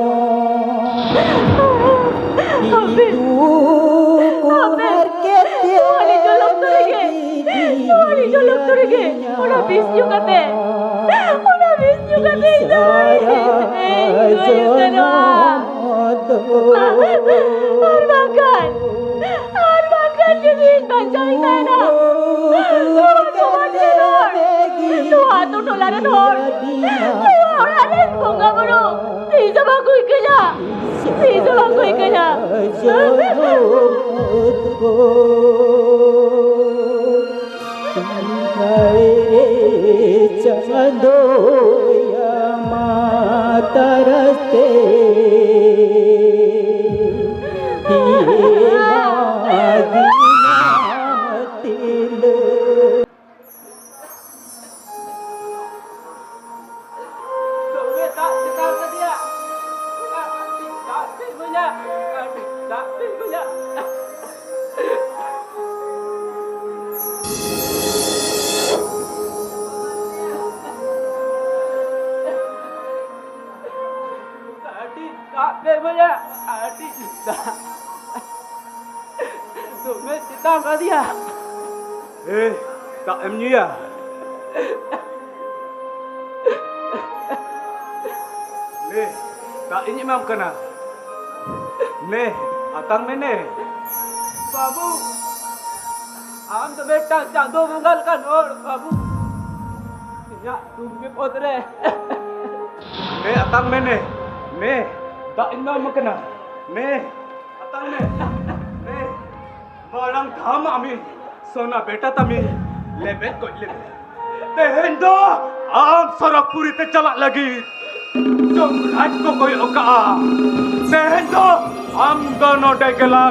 ᱦᱟᱯᱮ, ᱫᱩᱠ ᱦᱟᱯᱮ, ᱦᱟᱨᱠᱮᱛ ᱱᱚᱣᱟ ᱱᱤᱡᱚᱞ ᱚᱠᱛᱚ ᱨᱮᱜᱮ, ᱱᱚᱣᱟ ᱱᱤᱡᱚᱞ ᱚᱠᱛᱚ ᱨᱮᱜᱮ ᱚᱱᱟ ᱵᱤᱥ ᱧᱩ ᱠᱟᱛᱮ, ᱚᱱᱟ ᱵᱤᱥ ᱧᱩ ᱠᱟᱛᱮ ᱤᱧ ᱫᱚ ᱤᱧ ᱫᱚ ᱟᱨ ᱵᱟᱝᱠᱷᱟᱱ, ᱟᱨ ᱵᱟᱝᱠᱷᱟᱱ ᱡᱩᱫᱤ ᱤᱧ ᱵᱟᱧᱪᱟᱣ ᱤᱧ ᱛᱟᱦᱮᱱᱟ, ᱱᱚᱣᱟ ᱥᱚᱢᱟᱡᱽ ᱨᱮᱱ ᱦᱚᱲ, ᱱᱚᱣᱟ ᱟᱛᱳ ᱴᱚᱞᱟ ᱨᱮᱱ ᱦᱚᱲ, ᱱᱚᱣᱟ ᱚᱲᱟᱜ ᱨᱮᱱ ᱵᱚᱸᱜᱟ ᱵᱩᱨᱩ ᱛᱤᱥ ᱦᱚᱸ ᱵᱟᱝ ᱠᱚ ᱤᱠᱟᱹᱧᱟ, ᱛᱤᱥ ᱦᱚᱸ ᱵᱟᱝ ᱠᱚ ᱤᱠᱟᱹᱧᱟ᱾ ᱪᱟᱸᱫᱳᱭᱟ ᱢᱟ ᱛᱟᱨᱟᱥ ᱛᱮ ᱮᱢᱟᱫᱤᱧᱟᱢ ᱛᱤᱨᱞᱟᱹ᱾ ᱫᱚᱢᱮ ᱫᱟᱜ ᱪᱮᱛᱟᱱ ᱠᱟᱫᱮᱭᱟ᱾ ᱫᱟᱜ ᱯᱮ ᱤᱢᱟᱹᱧᱟ, ᱫᱟᱜ ᱯᱮ ᱤᱢᱟᱹᱧᱟ᱾ ᱟᱹᱰᱤ ᱫᱟᱜ ᱯᱮ ᱤᱢᱟᱹᱧᱟ, ᱟᱹᱰᱤ ᱫᱟᱜ᱾ ᱫᱚᱢᱮ ᱪᱮᱛᱟᱱ ᱠᱟᱫᱮᱭᱟ᱾ ᱮ, ᱫᱟᱜ ᱮᱢ ᱧᱩᱭᱟ? ᱱᱮ, ᱫᱟᱜ ᱤᱧ ᱮᱢᱟᱢ ᱠᱟᱱᱟ᱾ ᱱᱮ, ᱟᱛᱟᱝ ᱢᱮ ᱱᱮ᱾ ᱵᱟᱹᱵᱩ, ᱟᱢ ᱫᱚ ᱢᱤᱫᱴᱟᱝ ᱪᱟᱸᱫᱳ ᱵᱚᱸᱜᱟ ᱞᱮᱠᱟᱱ ᱦᱚᱲ, ᱵᱟᱹᱵᱩ᱾ ᱤᱧᱟᱜ ᱫᱩᱠ ᱵᱤᱯᱚᱫ ᱨᱮ ᱮ ᱟᱛᱟᱝ ᱢᱮ ᱱᱮ, ᱱᱮ, ᱫᱟᱜ ᱤᱧ ᱮᱢᱟᱢ ᱠᱟᱱᱟ, ᱱᱮ, ᱟᱛᱟᱝ ᱢᱮ, ᱱᱮ, ᱢᱟᱲᱟᱝ ᱫᱷᱟᱢ ᱟᱢᱤ ᱥᱳᱱᱟ ᱵᱮᱴᱟ ᱛᱟᱢᱤ ᱞᱮᱵᱮᱫ ᱜᱚᱡ ᱞᱮᱫᱮ᱾ ᱛᱮᱦᱮᱧ ᱫᱚ ᱟᱢ ᱥᱚᱨᱚᱜᱽᱯᱩᱨᱤ ᱛᱮ ᱪᱟᱞᱟᱜ ᱞᱟᱹᱜᱤᱫ ᱡᱚᱢᱨᱟᱡᱽ ᱠᱚ ᱠᱚᱭᱚᱜ ᱠᱟᱜᱼᱟ᱾ ᱛᱮᱦᱮᱧ ᱫᱚ ᱟᱢ ᱫᱚ ᱱᱚᱰᱮ ᱜᱮᱞᱟ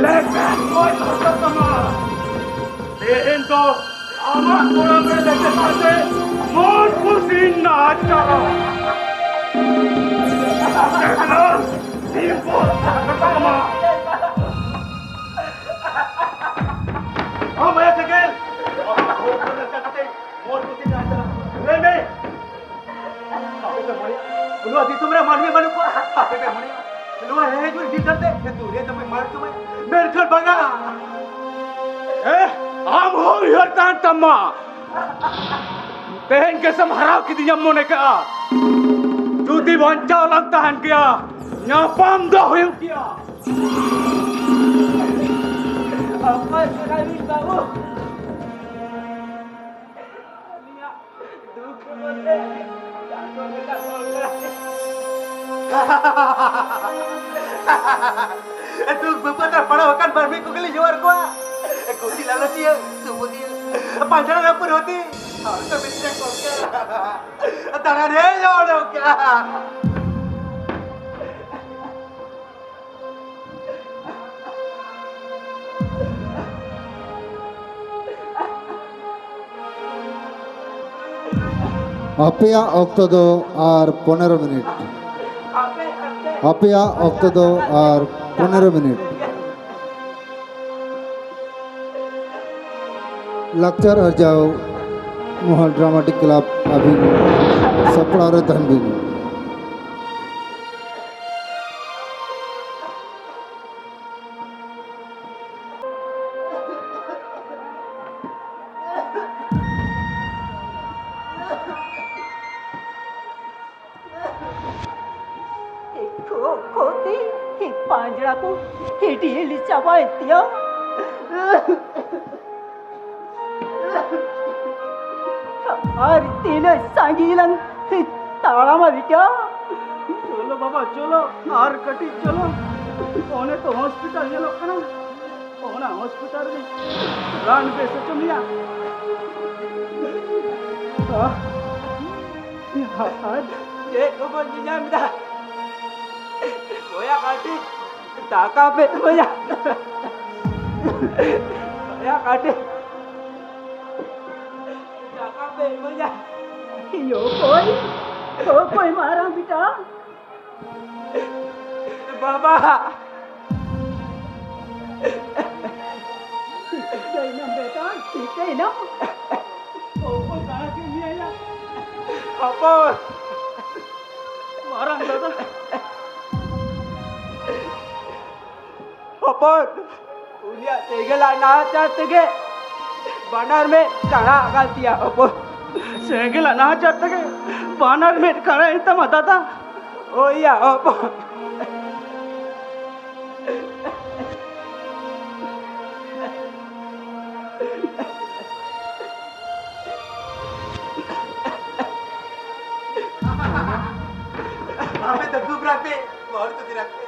ᱞᱮᱵᱮᱫ ᱜᱚᱡ ᱦᱚᱪᱚ ᱛᱟᱢᱟ᱾ ᱛᱮᱦᱮᱧ ᱫᱚ ᱟᱢᱟᱜ ᱠᱚᱲᱟᱢ ᱨᱮ ᱞᱮᱵᱮᱫ ᱠᱟᱛᱮ ᱢᱚᱱ ᱠᱩᱥᱤ ᱱᱟᱪᱟᱨᱟ᱾ ᱥᱤᱢ ᱠᱚ ᱨᱟᱠᱟᱵ ᱠᱟᱢᱟ᱾ ᱦᱚᱸ ᱵᱷᱟᱭᱟ ᱥᱟᱭᱠᱮᱞ᱾ ᱢᱚᱱ ᱠᱩᱥᱤ ᱱᱟᱪᱟᱨᱟ᱾ ᱞᱟᱹᱭ ᱢᱮ᱾ ᱟᱯᱮ ᱯᱮ ᱢᱚᱱᱮᱭᱟ, ᱱᱚᱣᱟ ᱫᱤᱥᱚᱢ ᱨᱮ ᱢᱟᱹᱱᱢᱤ ᱵᱟᱹᱱᱩᱜ ᱠᱚᱣᱟ? ᱟᱯᱮ ᱯᱮ ᱢᱚᱱᱮᱭᱟ, ᱱᱚᱣᱟ ᱦᱮᱡ ᱦᱩᱭ ᱤᱫᱤ ᱠᱟᱛᱮ ᱫᱩᱲᱤᱭᱟᱹ ᱫᱚᱢᱮ ᱢᱟᱨ ᱪᱟᱵᱟᱭᱟ? ᱢᱮᱱᱠᱷᱟᱱ ᱵᱟᱝᱟ᱾ ᱮ, ᱟᱢ ᱦᱚᱸ ᱩᱭᱦᱟᱹᱨ ᱛᱟᱦᱮᱱ ᱛᱟᱢᱟ᱾ ᱛᱮᱦᱮᱧ ᱜᱮᱥᱮᱢ ᱦᱟᱨᱟᱣ ᱠᱤᱫᱤᱧᱟ ᱢᱚᱱᱮ ᱠᱟᱜᱼᱟ᱾ ᱡᱩᱫᱤ ᱵᱟᱧᱪᱟᱣ ᱞᱟᱝ ᱛᱟᱦᱮᱱ ᱜᱮᱭᱟ, ᱧᱟᱯᱟᱢ ᱫᱚ ᱦᱩᱭᱩᱜ ᱜᱮᱭᱟ᱾ ᱚᱠᱚᱭ ᱥᱚᱱᱟᱭᱤᱡ ᱵᱟᱹᱵᱩ? ᱟᱹᱞᱤᱧᱟᱜ ᱫᱩᱠ ᱵᱤᱯᱚᱫ ᱨᱮ ᱪᱟᱸᱫᱚ ᱞᱮᱠᱟ ᱦᱚᱲ ᱠᱟᱱᱟᱭ᱾ ᱫᱩᱠ ᱵᱤᱯᱚᱫ ᱨᱮ ᱯᱟᱲᱟᱣ ᱟᱠᱟᱱ ᱢᱟᱹᱱᱢᱤ ᱠᱚᱜᱮ ᱞᱤᱧ ᱡᱚᱦᱟᱨ ᱠᱚᱣᱟ᱾ ᱜᱩᱛᱤ ᱞᱟᱞᱚᱴᱤᱭᱟᱹ, ᱥᱩᱵᱩᱫᱤᱭᱟᱹ, ᱯᱟᱸᱡᱟ ᱨᱮ ᱯᱩᱨᱟᱹᱣᱛᱤ, ᱦᱚᱲ ᱠᱚ ᱢᱤᱫᱴᱮᱱ ᱜᱚᱢᱠᱮ᱾ ᱫᱟᱬᱟᱱ ᱦᱮᱡ ᱦᱚᱲ ᱜᱚᱢᱠᱮ᱾ ᱟᱯᱮᱭᱟᱜ ᱚᱠᱛᱚ ᱫᱚ ᱟᱨ ᱯᱚᱱᱮᱨᱚ ᱢᱤᱱᱤᱴ᱾ ᱟᱯᱮᱭᱟᱜ ᱚᱠᱛᱚ ᱫᱚ ᱟᱨ ᱯᱚᱱᱮᱨᱚ ᱢᱤᱱᱤᱴ᱾ ᱞᱟᱠᱪᱟᱨ ᱟᱨᱡᱟᱣ ᱢᱚᱦᱚᱞ ᱰᱨᱟᱢᱟᱴᱤᱠ ᱠᱞᱟᱵᱽ ᱟᱹᱵᱤᱱ ᱥᱟᱯᱲᱟᱣ ᱨᱮ ᱛᱟᱦᱮᱱ ᱵᱤᱱ᱾ ᱠᱷᱳ ᱠᱷᱳ ᱛᱮ ᱯᱟᱸᱡᱽᱨᱟ ᱠᱚ ᱦᱤᱰᱤᱞ ᱪᱟᱵᱟᱭᱮᱱ ᱛᱤᱧᱟ᱾ ᱟᱨ ᱛᱤᱱᱟᱹᱜ ᱥᱟᱺᱜᱤᱧ ᱞᱟᱝ ᱛᱟᱲᱟᱢᱟ ᱵᱤᱴᱟ᱾ ᱪᱚᱞᱚ ᱵᱟᱵᱟ, ᱪᱚᱞᱚ, ᱟᱨ ᱠᱟᱹᱴᱤᱡ ᱪᱚᱞᱚ᱾ ᱚᱱᱮ ᱛᱚ ᱦᱚᱥᱯᱤᱴᱟᱞ ᱧᱮᱞᱚᱜ ᱠᱟᱱᱟ, ᱚᱱᱟ ᱦᱚᱥᱯᱤᱴᱟᱞ ᱨᱮ ᱨᱟᱱ ᱵᱮᱥ ᱦᱚᱪᱚ ᱢᱮᱭᱟ᱾ ᱟᱦ, ᱟᱨ ᱪᱮᱫ ᱠᱚᱵᱚᱱ ᱧᱮᱧᱟᱢ ᱮᱫᱟ? ᱵᱚᱭᱟ ᱠᱟᱹᱴᱤᱡ ᱫᱟᱠᱟ ᱯᱮ ᱮᱢᱟᱹᱧᱟ᱾ ᱵᱚᱭᱟ ᱠᱟᱹᱴᱤᱡ ᱫᱟᱠᱟ ᱯᱮ ᱮᱢᱟᱹᱧᱟ᱾ ᱤᱧ ᱚᱠᱚᱭ? ᱚᱠᱚᱭ ᱢᱟᱨᱟᱝ ᱵᱮᱴᱟ? ᱵᱟᱵᱟ! ᱪᱤᱠᱟᱹᱭᱱᱟᱢ ᱵᱮᱴᱟ? ᱪᱤᱠᱟᱹᱭᱱᱟᱢ? ᱚᱠᱚᱭ ᱛᱟᱲᱟ ᱠᱮᱫ ᱢᱮᱭᱟ ᱭᱟ? ᱦᱚᱯᱚᱱ! ᱢᱟᱨᱟᱝ ᱫᱟᱫᱟ! ᱦᱚᱯᱚᱱ, ᱩᱱᱤᱭᱟᱜ ᱥᱮᱸᱜᱮᱞᱟᱜ ᱱᱟᱦᱟᱪᱟᱨ ᱛᱮᱜᱮ ᱵᱟᱱᱟᱨ ᱢᱮᱫ ᱠᱟᱬᱟ ᱟᱠᱟᱱ ᱛᱤᱧᱟ ᱦᱚᱯᱚᱱ᱾ ᱥᱮᱸᱜᱮᱞᱟᱜ ᱱᱟᱦᱟᱪᱟᱨ ᱛᱮᱜᱮ ᱵᱟᱱᱟᱨ ᱢᱮᱫ ᱠᱟᱬᱟᱭᱮᱱ ᱛᱟᱢᱟ ᱫᱟᱫᱟ᱾ ᱦᱳᱭ ᱭᱟ ᱦᱚᱯᱚᱱ᱾ ᱟᱯᱮ ᱫᱚ ᱜᱷᱩᱜᱽᱨᱟ ᱯᱮ, ᱵᱚᱦᱚᱲ ᱠᱚ ᱫᱤᱨᱟ ᱯᱮ᱾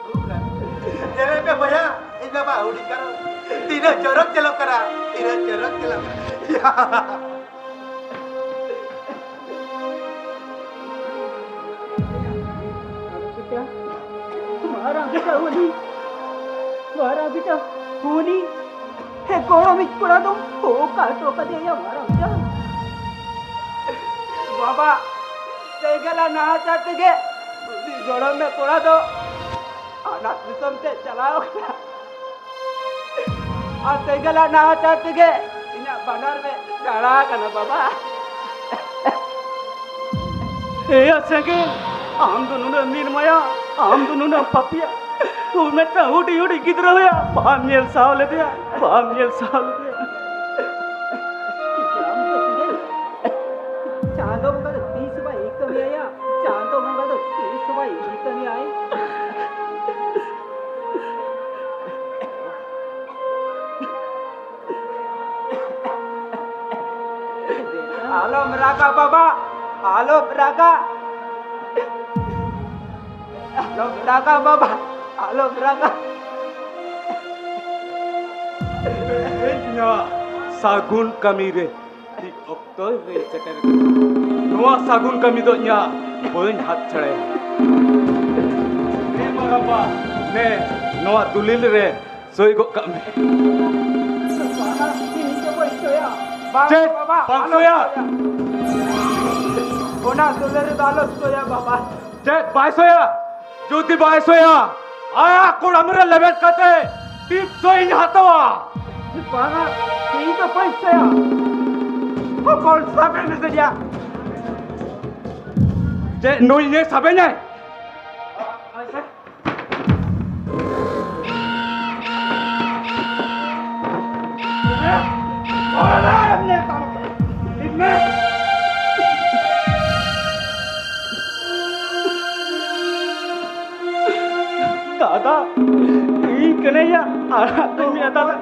ᱜᱷᱩᱜᱽᱨᱟ᱾ ᱧᱮᱞᱮ ᱯᱮ ᱵᱚᱭᱦᱟ, ᱤᱧ ᱵᱟᱵᱟ ᱦᱩᱰᱤᱧ ᱠᱟᱱᱟ᱾ ᱛᱤᱱᱟᱹᱜ ᱪᱚᱨᱚᱠ ᱧᱮᱞᱚᱜ ᱠᱟᱱᱟ, ᱛᱤᱱᱟᱹᱜ ᱪᱚᱨᱚᱠ ᱧᱮᱞᱚᱜ ᱠᱟᱱᱟ᱾ ᱢᱟᱨᱟᱝ ᱵᱮᱴᱟ ᱩᱱᱤ, ᱢᱟᱨᱟᱝ ᱵᱮᱴᱟ ᱩᱱᱤ, ᱦᱮᱸ, ᱜᱚᱲᱚᱢᱤᱡ ᱠᱚᱲᱟ ᱫᱚ ᱚᱠᱟ ᱦᱚᱴᱚ ᱠᱟᱫᱮᱭᱟ ᱢᱟᱨᱟᱝ ᱵᱮᱴᱟ? ᱵᱟᱵᱟ, ᱥᱮᱸᱜᱮᱞᱟᱜ ᱱᱟᱦᱟᱪᱟᱨ ᱛᱮᱜᱮ ᱩᱱᱤ ᱜᱚᱲᱚᱢᱤᱡ ᱠᱚᱲᱟ ᱫᱚ ᱟᱱᱟᱛ ᱫᱤᱥᱚᱢ ᱛᱮ ᱪᱟᱞᱟᱣ ᱠᱟᱱᱟ᱾ ᱟᱨ ᱥᱮᱸᱜᱮᱞᱟᱜ ᱱᱟᱦᱟᱪᱟᱨ ᱛᱮᱜᱮ ᱤᱧᱟᱜ ᱵᱟᱱᱟᱨ ᱢᱮᱫ ᱠᱟᱬᱟ ᱠᱟᱱᱟ ᱵᱟᱵᱟ᱾ ᱮᱭᱟ ᱥᱮᱸᱜᱮᱞ, ᱟᱢ ᱫᱚ ᱱᱩᱱᱟᱹᱜ ᱢᱤᱞ ᱢᱟᱭᱟ, ᱟᱢ ᱫᱚ ᱱᱩᱱᱟᱹᱜ ᱯᱟᱯᱤᱭᱟ᱾ ᱩᱱ ᱢᱤᱫᱴᱟᱝ ᱦᱩᱰᱤᱧ ᱦᱩᱰᱤᱧ ᱜᱤᱫᱽᱨᱟᱹ ᱦᱚᱭᱟ ᱵᱟᱢ ᱧᱮᱞ ᱥᱟᱦᱟᱣ ᱞᱮᱫᱮᱭᱟ, ᱵᱟᱢ ᱧᱮᱞ ᱥᱟᱦᱟᱣ ᱞᱮᱫᱮᱭᱟ᱾ ᱟᱢ ᱫᱚ ᱥᱮᱸᱜᱮᱞ, ᱪᱟᱸᱫᱚ ᱵᱚᱸᱜᱟ ᱫᱚ ᱛᱤᱥ ᱵᱟᱭ ᱠᱟᱹᱢᱤᱭᱟᱭᱟ, ᱪᱟᱸᱫᱚ ᱵᱚᱸᱜᱟ ᱫᱚ ᱛᱤᱥ ᱵᱟᱭ ᱠᱟᱹᱢᱤᱭᱟᱭ᱾ ᱟᱞᱚᱢ ᱨᱟᱜᱟ ᱵᱟᱵᱟ, ᱟᱞᱚᱢ ᱨᱟᱜᱟ᱾ ᱟᱞᱚᱢ ᱨᱟᱜᱟ ᱵᱟᱵᱟ, ᱟᱞᱚᱢ ᱨᱟᱜᱟ᱾ ᱤᱧᱟᱹᱜ ᱥᱟᱹᱜᱩᱱ ᱠᱟᱹᱢᱤ ᱨᱮ ᱴᱷᱤᱠ ᱚᱠᱛᱚ ᱨᱮ ᱥᱮᱴᱮᱨ ᱠᱟᱱᱟ᱾ ᱱᱚᱣᱟ ᱥᱟᱹᱜᱩᱱ ᱠᱟᱹᱢᱤ ᱫᱚ ᱤᱧᱟᱹᱜ ᱵᱟᱹᱧ ᱦᱟᱛ ᱪᱷᱟᱲᱟᱭᱟ᱾ ᱦᱮᱸ ᱢᱟᱨᱟᱝᱵᱟ, ᱱᱮ ᱱᱚᱣᱟ ᱫᱩᱞᱤᱞ ᱨᱮ ᱥᱳᱭ ᱜᱚᱫ ᱠᱟᱜ ᱢᱮ᱾ ᱵᱟᱝ, ᱤᱧ ᱫᱚ ᱵᱟᱹᱧ ᱥᱳᱭᱟ᱾ ᱵᱟᱝ, ᱪᱮᱫ? ᱵᱟᱵᱟ, ᱵᱟᱝ ᱟᱞᱚᱢ ᱥᱳᱭᱟ? ᱥᱳᱭᱟ᱾ ᱚᱱᱟ ᱫᱩᱞᱟᱹᱲ ᱨᱮᱫᱚ ᱟᱞᱚᱢ ᱥᱳᱭᱟ, ᱵᱟᱵᱟ᱾ ᱪᱮᱫ ᱵᱟᱭ ᱥᱳᱭᱟ? ᱡᱩᱫᱤ ᱵᱟᱭ ᱥᱳᱭᱟ, ᱟᱭᱟᱜ ᱠᱚᱲᱟᱢ ᱨᱮ ᱞᱮᱵᱮᱫ ᱠᱟᱛᱮ ᱴᱤᱯ ᱥᱳᱭ ᱤᱧ ᱦᱟᱛᱟᱣᱟ᱾ ᱵᱟᱝᱟ, ᱤᱧ ᱫᱚ ᱵᱟᱹᱧ ᱥᱳᱭᱟ᱾ ᱦᱚᱯᱚᱱ ᱥᱟᱵᱮ ᱢᱮᱥᱮ ᱭᱟ᱾ ᱪᱮᱫ ᱱᱩᱭ ᱤᱧᱮ ᱥᱟᱵᱮᱧᱟᱭ? ᱫᱟᱫᱟ, ᱤᱧ ᱠᱟᱹᱱᱟᱹᱧ ᱭᱟ, ᱟᱲᱟᱜ ᱠᱟᱹᱧ ᱢᱮ ᱫᱟᱫᱟ᱾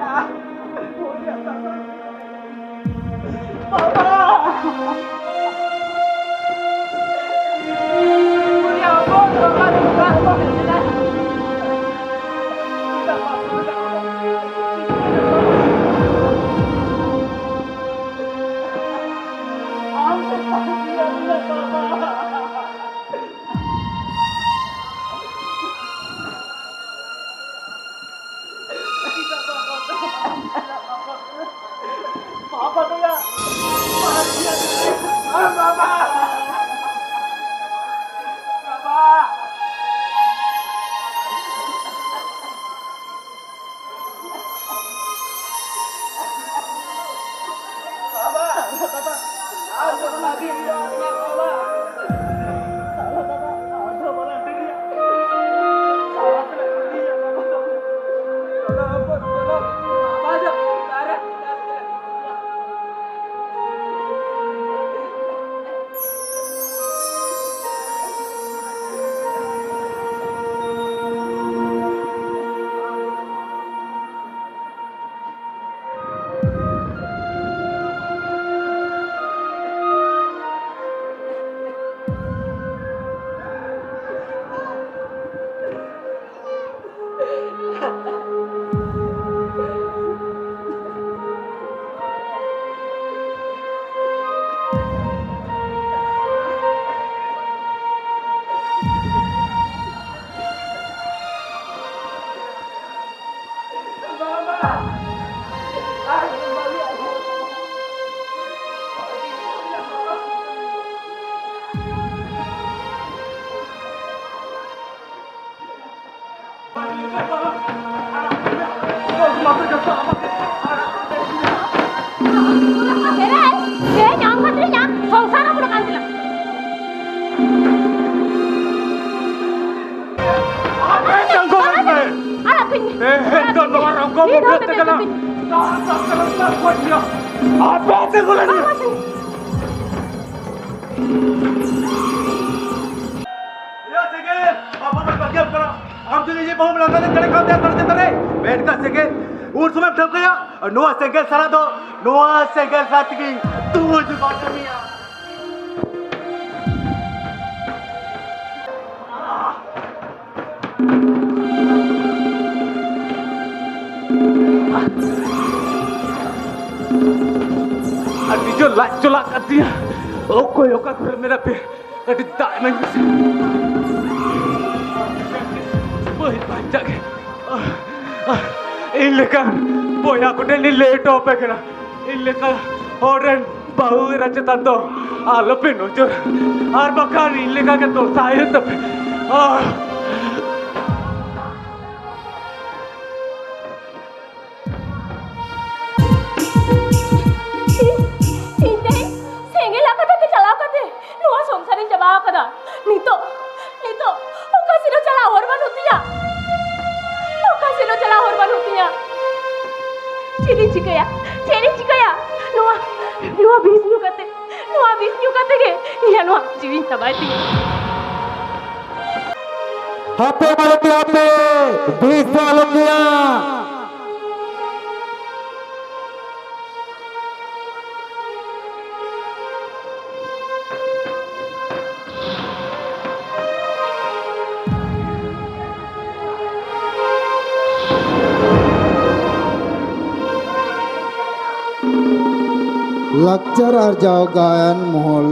ᱮᱨᱟᱭ, ᱛᱮᱦᱮᱧ ᱟᱢ ᱠᱷᱟᱹᱛᱤᱨ ᱤᱧᱟᱜ ᱥᱚᱝᱥᱟᱨ ᱨᱟᱹᱯᱩᱫ ᱟᱠᱟᱱ ᱛᱤᱧᱟ᱾ ᱟᱲᱟᱜ ᱠᱟᱹᱧ ᱢᱮ᱾ ᱮ, ᱦᱮᱸ, ᱛᱚ ᱱᱚᱣᱟ ᱨᱚᱝᱜᱚ ᱢᱤᱫ ᱫᱷᱟᱣ ᱵᱚᱫᱚᱞ ᱛᱮ ᱛᱮ ᱠᱟᱱᱟ᱾ ᱟᱯᱮ ᱛᱮ ᱠᱚ ᱞᱟᱹᱭ ᱢᱮ᱾ ᱮ ᱥᱮᱸᱜᱮᱞ, ᱵᱟᱵᱟ ᱵᱟᱭ ᱵᱟᱹᱜᱤᱭᱟᱢ ᱠᱟᱱᱟ᱾ ᱟᱢ ᱡᱩᱫᱤ ᱤᱧᱤᱡ ᱵᱟᱹᱦᱩᱢ ᱞᱟᱸᱫᱟ ᱞᱮᱱ ᱠᱷᱟᱱ ᱠᱷᱟᱱ ᱛᱮ ᱥᱟᱨ ᱪᱮᱛᱟᱱ ᱨᱮ, ᱢᱮᱱᱠᱷᱟᱱ ᱥᱮᱸᱜᱮᱞ, ᱩᱱ ᱥᱚᱢᱚᱭ ᱴᱷᱟᱹᱣᱠᱟᱹᱭᱟ, ᱱᱚᱣᱟ ᱥᱮᱸᱜᱮᱞ ᱥᱟᱞᱟ ᱫᱚ ᱱᱚᱣᱟ ᱥᱮᱸᱜᱮᱞ ᱥᱟᱞᱟ ᱛᱮᱜᱮ ᱛᱩᱡ ᱵᱟᱝ ᱠᱟᱹᱢᱤᱭᱟ᱾ ᱟᱹᱰᱤ ᱡᱳᱨ ᱞᱟᱡ ᱪᱚᱞᱟᱜ ᱠᱟᱱ ᱛᱤᱧᱟ᱾ ᱚᱠᱚᱭ ᱚᱠᱟ ᱠᱚᱨᱮ ᱢᱮᱱᱟᱜ ᱯᱮ? ᱠᱟᱹᱴᱤᱡ ᱫᱟᱜ ᱮᱢᱟᱹᱧ ᱢᱮᱥᱮ᱾ ᱵᱟᱹᱧ ᱵᱟᱧᱪᱟᱜ ᱜᱮ᱾ ᱟᱦ, ᱟᱦ, ᱤᱧ ᱞᱮᱠᱟᱱ ᱵᱚᱭᱦᱟ ᱠᱚᱴᱷᱮᱱ ᱞᱤᱧ ᱞᱟᱹᱭ ᱦᱚᱴᱚ ᱟᱯᱮ ᱠᱟᱱᱟ, ᱤᱧ ᱞᱮᱠᱟ ᱦᱚᱲ ᱨᱮᱱ ᱵᱟᱹᱦᱩ ᱮᱨᱟ ᱪᱮᱛᱟᱱ ᱫᱚ ᱟᱞᱚᱯᱮ ᱱᱚᱡᱚᱨᱟ, ᱟᱨ ᱵᱟᱠᱷᱟᱱ ᱤᱧ ᱞᱮᱠᱟ ᱜᱮ ᱫᱚᱥᱟ ᱦᱩᱭᱩᱜ ᱛᱟᱯᱮ᱾ ᱟᱦ᱾ ᱤᱧ, ᱤᱧ ᱛᱮᱦᱮᱧ ᱥᱮᱸᱜᱮᱞ ᱟᱜ ᱠᱟᱛᱷᱟ ᱛᱮ ᱪᱟᱞᱟᱣ ᱠᱟᱛᱮ ᱱᱚᱣᱟ ᱥᱚᱝᱥᱟᱨᱤᱧ ᱪᱟᱵᱟ ᱟᱠᱟᱫᱟ᱾ ᱱᱤᱛᱚᱜ, ᱱᱤᱛᱚᱜ ᱚᱠᱟ ᱥᱮᱫ ᱦᱚᱸ ᱪᱟᱞᱟᱣ ᱦᱚᱨ ᱵᱟᱹᱱᱩᱜ ᱛᱤᱧᱟ, ᱚᱠᱟ ᱥᱮᱫ ᱦᱚᱸ ᱪᱟᱞᱟᱣ ᱦᱚᱨ ᱵᱟᱹᱱᱩᱜ ᱛᱤᱧᱟ᱾ ᱪᱮᱫ ᱤᱧ ᱪᱤᱠᱟᱹᱭᱟ, ᱪᱮᱫ ᱤᱧ ᱪᱤᱠᱟᱹᱭᱟ? ᱱᱚᱣᱟ, ᱱᱚᱣᱟ ᱵᱤᱥ ᱧᱩ ᱠᱟᱛᱮ, ᱱᱚᱣᱟ ᱵᱤᱥ ᱧᱩ ᱠᱟᱛᱮ ᱜᱮ ᱤᱧᱟᱜ ᱱᱚᱣᱟ ᱡᱤᱣᱤᱧ ᱪᱟᱵᱟᱭ ᱛᱤᱧᱟ᱾ ᱦᱟᱯᱮ ᱢᱟᱞᱚᱛᱤ, ᱦᱟᱯᱮ, ᱵᱤᱥ ᱫᱚ ᱟᱞᱚᱢ ᱧᱩᱭᱟ᱾ ᱞᱟᱠᱪᱟᱨ ᱟᱨᱡᱟᱣ ᱜᱟᱭᱟᱱ ᱢᱚᱦᱚᱞ,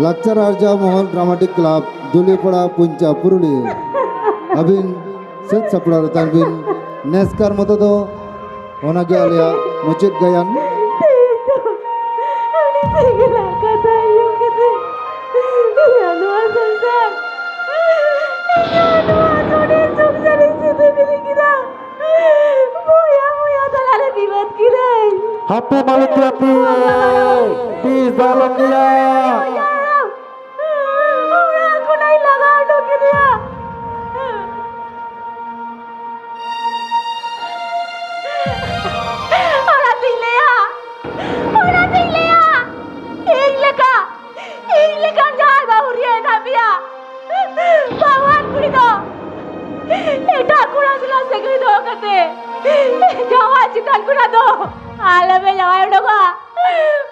ᱞᱟᱠᱪᱟᱨ ᱟᱨᱡᱟᱣ ᱢᱚᱦᱚᱞ ᱰᱨᱟᱢᱟᱴᱤᱠ ᱠᱞᱟᱵᱽ ᱡᱩᱞᱤᱯᱟᱲᱟ ᱯᱩᱧᱪᱟ ᱯᱩᱨᱩᱞᱤᱭᱟᱹ᱾ ᱟᱹᱵᱤᱱ ᱥᱟᱹᱛ ᱥᱟᱯᱲᱟᱣ ᱨᱮ ᱛᱟᱦᱮᱱ ᱵᱤᱱ᱾ ᱱᱮᱥᱠᱟᱨ ᱢᱚᱛᱚ ᱫᱚ ᱚᱱᱟᱜᱮ ᱟᱞᱮᱭᱟᱜ ᱢᱩᱪᱟᱹᱫ ᱜᱟᱭᱟᱱ᱾ ᱛᱮᱦᱮᱧ ᱫᱚ ᱟᱹᱰᱤ ᱥᱤᱵᱤᱞᱟᱜ ᱠᱟᱛᱷᱟ ᱟᱸᱡᱚᱢ ᱠᱟᱛᱮ ᱤᱧᱟᱹᱜ ᱱᱚᱣᱟ ᱥᱚᱝᱥᱟᱨ, ᱤᱧᱟᱹᱜ ᱱᱚᱣᱟ ᱥᱚᱱᱮᱨ ᱥᱚᱝᱥᱟᱨᱤᱧ ᱥᱤᱫᱷᱟᱹ ᱵᱤᱫᱷᱤ ᱠᱮᱫᱟ᱾ ᱵᱚᱭᱦᱟ ᱵᱚᱭᱦᱟ ᱛᱟᱞᱟᱨᱮ ᱵᱤᱵᱟᱹᱫ ᱠᱮᱫᱟᱹᱧ᱾ ᱦᱟᱯᱮ ᱢᱟᱞᱚᱛᱤ ᱦᱟᱯᱮ, ᱵᱤᱥ ᱫᱚ ᱟᱞᱚᱢ ᱧᱩᱭᱟ᱾ ᱚᱲᱟᱜ ᱠᱷᱚᱱᱟᱜ ᱤᱧ ᱞᱟᱜᱟ ᱩᱰᱩᱠ ᱠᱮᱫᱮᱭᱟ᱾ ᱚᱱᱟᱛᱤᱧ ᱞᱟᱹᱭᱟ, ᱚᱱᱟᱛᱤᱧ ᱞᱟᱹᱭᱟ, ᱤᱧ ᱞᱮᱠᱟ, ᱤᱧ ᱞᱮᱠᱟᱱ ᱡᱟᱦᱟᱸᱭ ᱵᱟᱹᱦᱩᱨᱤᱭᱟᱹ ᱦᱮᱱᱟᱜ ᱯᱮᱭᱟ, ᱵᱟᱹᱦᱩᱣᱟᱱ ᱠᱩᱲᱤ ᱫᱚ ᱮᱴᱟᱜ ᱠᱚᱲᱟ ᱥᱟᱞᱟᱜ ᱥᱟᱹᱜᱟᱹᱭ ᱫᱚᱦᱚ ᱠᱟᱛᱮ ᱡᱟᱶᱟᱭ ᱪᱮᱛᱟᱱ ᱠᱷᱚᱱᱟᱜ ᱫᱚ ᱟᱞᱚᱯᱮ ᱡᱟᱶᱟᱭ ᱩᱰᱩᱠᱚᱜᱼᱟ,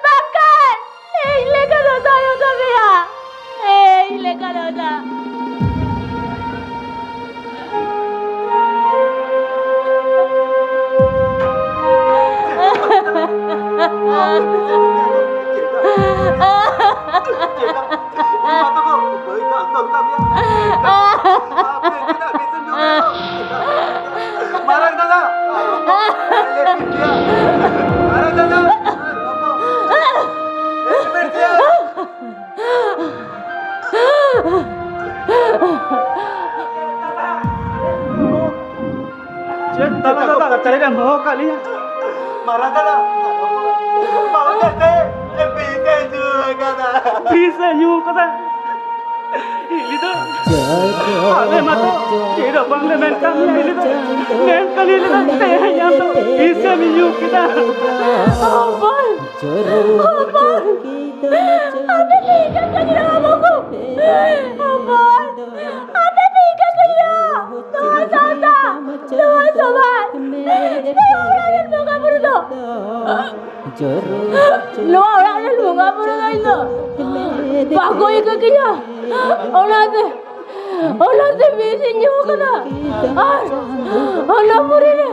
ᱵᱟᱝᱠᱷᱟᱱ ᱤᱧ ᱞᱮᱠᱟ ᱫᱚᱥᱟ ᱦᱩᱭᱩᱜ ᱛᱟᱯᱮᱭᱟ᱾ ᱤᱧ ᱞᱮᱠᱟ ᱫᱚᱥᱟ᱾ ᱢᱟᱨᱟᱝ ᱫᱟᱫᱟ! ᱢᱟᱨᱟᱝ ᱫᱟᱫᱟ! ᱪᱮᱫ ᱫᱟᱫᱟ, ᱫᱟᱫᱟ, ᱪᱮᱫ ᱮᱢ ᱦᱚᱦᱚ ᱟᱠᱟᱫ ᱞᱤᱧᱟ? ᱢᱟᱨᱟᱝ ᱫᱟᱫᱟ, ᱵᱟᱹᱦᱩ ᱡᱟᱛᱮ ᱵᱤᱥ ᱮ ᱧᱩ ᱟᱠᱟᱫᱟ᱾ ᱵᱤᱥ ᱮ ᱧᱩ ᱟᱠᱟᱫᱟ? ᱦᱤᱞᱤ ᱫᱚ, ᱟᱞᱮ ᱢᱟᱛᱚ ᱪᱮᱫ ᱦᱚᱸ ᱵᱟᱝᱞᱮ ᱢᱮᱱ ᱠᱟᱜ ᱢᱮᱭᱟ, ᱦᱤᱞᱤ ᱫᱚ᱾ ᱢᱮᱱ ᱠᱟᱹᱞᱤᱧ ᱞᱮᱱᱟ, ᱛᱮᱦᱮᱧ ᱟᱢ ᱫᱚ ᱵᱤᱥ ᱮᱢ ᱧᱩ ᱠᱮᱫᱟ᱾ ᱦᱚᱯᱚᱱ! ᱦᱚᱯᱚᱱ! ᱟᱯᱮ ᱯᱮ ᱤᱠᱟᱹ ᱠᱟᱹᱧ ᱨᱮᱦᱚᱸ ᱵᱟᱹᱵᱩ! ᱦᱚᱯᱚᱱ! ᱟᱯᱮ ᱯᱮ ᱤᱠᱟᱹ ᱠᱟᱹᱧ ᱨᱮᱦᱚᱸ ᱱᱚᱣᱟ ᱥᱟᱶᱛᱟ, ᱱᱚᱣᱟ ᱥᱚᱢᱟᱡᱽ, ᱱᱚᱣᱟ ᱚᱲᱟᱜ ᱨᱮᱱ ᱵᱚᱸᱜᱟ ᱵᱩᱨᱩ ᱫᱚ, ᱱᱚᱣᱟ ᱚᱲᱟᱜ ᱨᱮᱱ ᱵᱚᱸᱜᱟ ᱵᱩᱨᱩ ᱫᱚ ᱤᱧ ᱫᱚ ᱵᱟᱠᱚ ᱤᱠᱟᱹ ᱠᱤᱧᱟ᱾ ᱚᱱᱟᱛᱮ, ᱚᱱᱟᱛᱮ ᱵᱤᱥ ᱤᱧ ᱧᱩ ᱠᱟᱫᱟ᱾ ᱟᱨ ᱚᱱᱟ ᱯᱚᱨᱮ ᱨᱮ,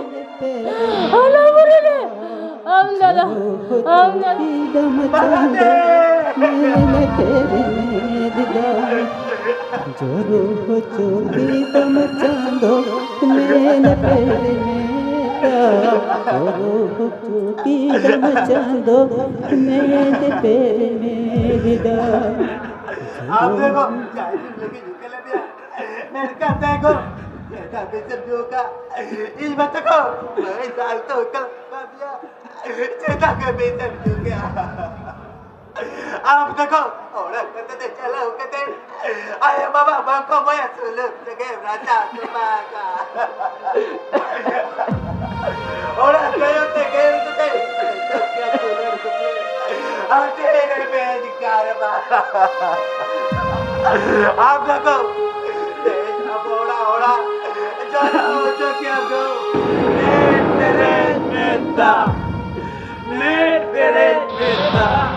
ᱚᱱᱟ ᱯᱚᱨᱮ ᱨᱮ ᱟᱢ ᱫᱟᱫᱟ, ᱟᱢ ᱫᱟᱫᱟ᱾ ᱪᱟᱸᱫᱚ ᱢᱮᱱ ᱯᱮᱨᱮᱡ ᱢᱮ ᱫᱤᱫᱟ᱾ ᱡᱚᱨᱚ ᱦᱚᱪᱚ ᱠᱮᱫᱟᱢ ᱪᱟᱸᱫᱚ ᱢᱮᱱ ᱯᱮᱨᱮᱡ ᱢᱮ ᱫᱟ᱾ ᱡᱚᱨᱚ ᱦᱚᱪᱚ ᱠᱮᱫᱟᱢ ᱪᱟᱸᱫᱚ ᱢᱮᱱ ᱯᱮᱨᱮᱡ ᱢᱮ ᱫᱤᱫᱟ᱾ ᱟᱢ ᱫᱚ ᱠᱚ ᱡᱟᱭ ᱞᱟᱹᱜᱤᱫ ᱡᱷᱩᱠᱟᱹ ᱞᱮᱫᱮᱭᱟ᱾ ᱢᱮᱱᱠᱷᱟᱱ ᱛᱮ ᱠᱚ ᱮᱴᱟᱜ ᱵᱮᱪᱮᱢ ᱡᱩ ᱠᱟ᱾ ᱤᱧ ᱢᱟ ᱛᱟᱠᱚ ᱵᱟᱹᱧ ᱫᱟᱞ ᱛᱚ ᱠᱟᱞ ᱵᱟᱵᱤᱭᱟ᱾ ᱪᱮᱫᱟᱜ ᱜᱮ ᱵᱮᱪᱮᱢ ᱡᱩ ᱠᱟ? ᱟᱢ ᱛᱟᱠᱚ ᱚᱲᱟᱜ ᱠᱟᱛᱮ ᱛᱮ ᱪᱟᱞᱟᱣ ᱠᱟᱛᱮ ᱟᱭᱳ ᱵᱟᱵᱟ ᱵᱟᱝ ᱠᱚ ᱵᱚᱭᱟ ᱥᱩᱞᱩᱠ ᱛᱮᱜᱮ ᱨᱟᱪᱟ ᱛᱚᱯᱟᱜᱟ᱾ ᱚᱲᱟᱜ ᱛᱟᱭᱚᱢ ᱛᱮ ᱜᱮᱨ ᱠᱟᱛᱮ ᱟᱨ ᱛᱮᱨᱮ ᱵᱮᱡ ᱠᱟᱨᱵᱟ᱾ ᱟᱢ ᱛᱟᱠᱚ ᱛᱮᱦᱮᱧ ᱟᱵᱚ ᱚᱲᱟᱜ ᱚᱲᱟᱜ ᱡᱚᱱᱚᱜ ᱚᱪᱚ ᱠᱮᱭᱟ ᱠᱚ᱾ ᱢᱮᱫ ᱯᱮᱨᱮᱡ ᱢᱮᱫ ᱫᱟᱜ, ᱢᱮᱫ ᱯᱮᱨᱮᱡ ᱢᱮᱫ ᱫᱟᱜ,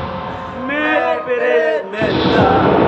ᱢᱮᱫ ᱯᱮᱨᱮᱡ ᱢᱮᱫ ᱫᱟᱜ᱾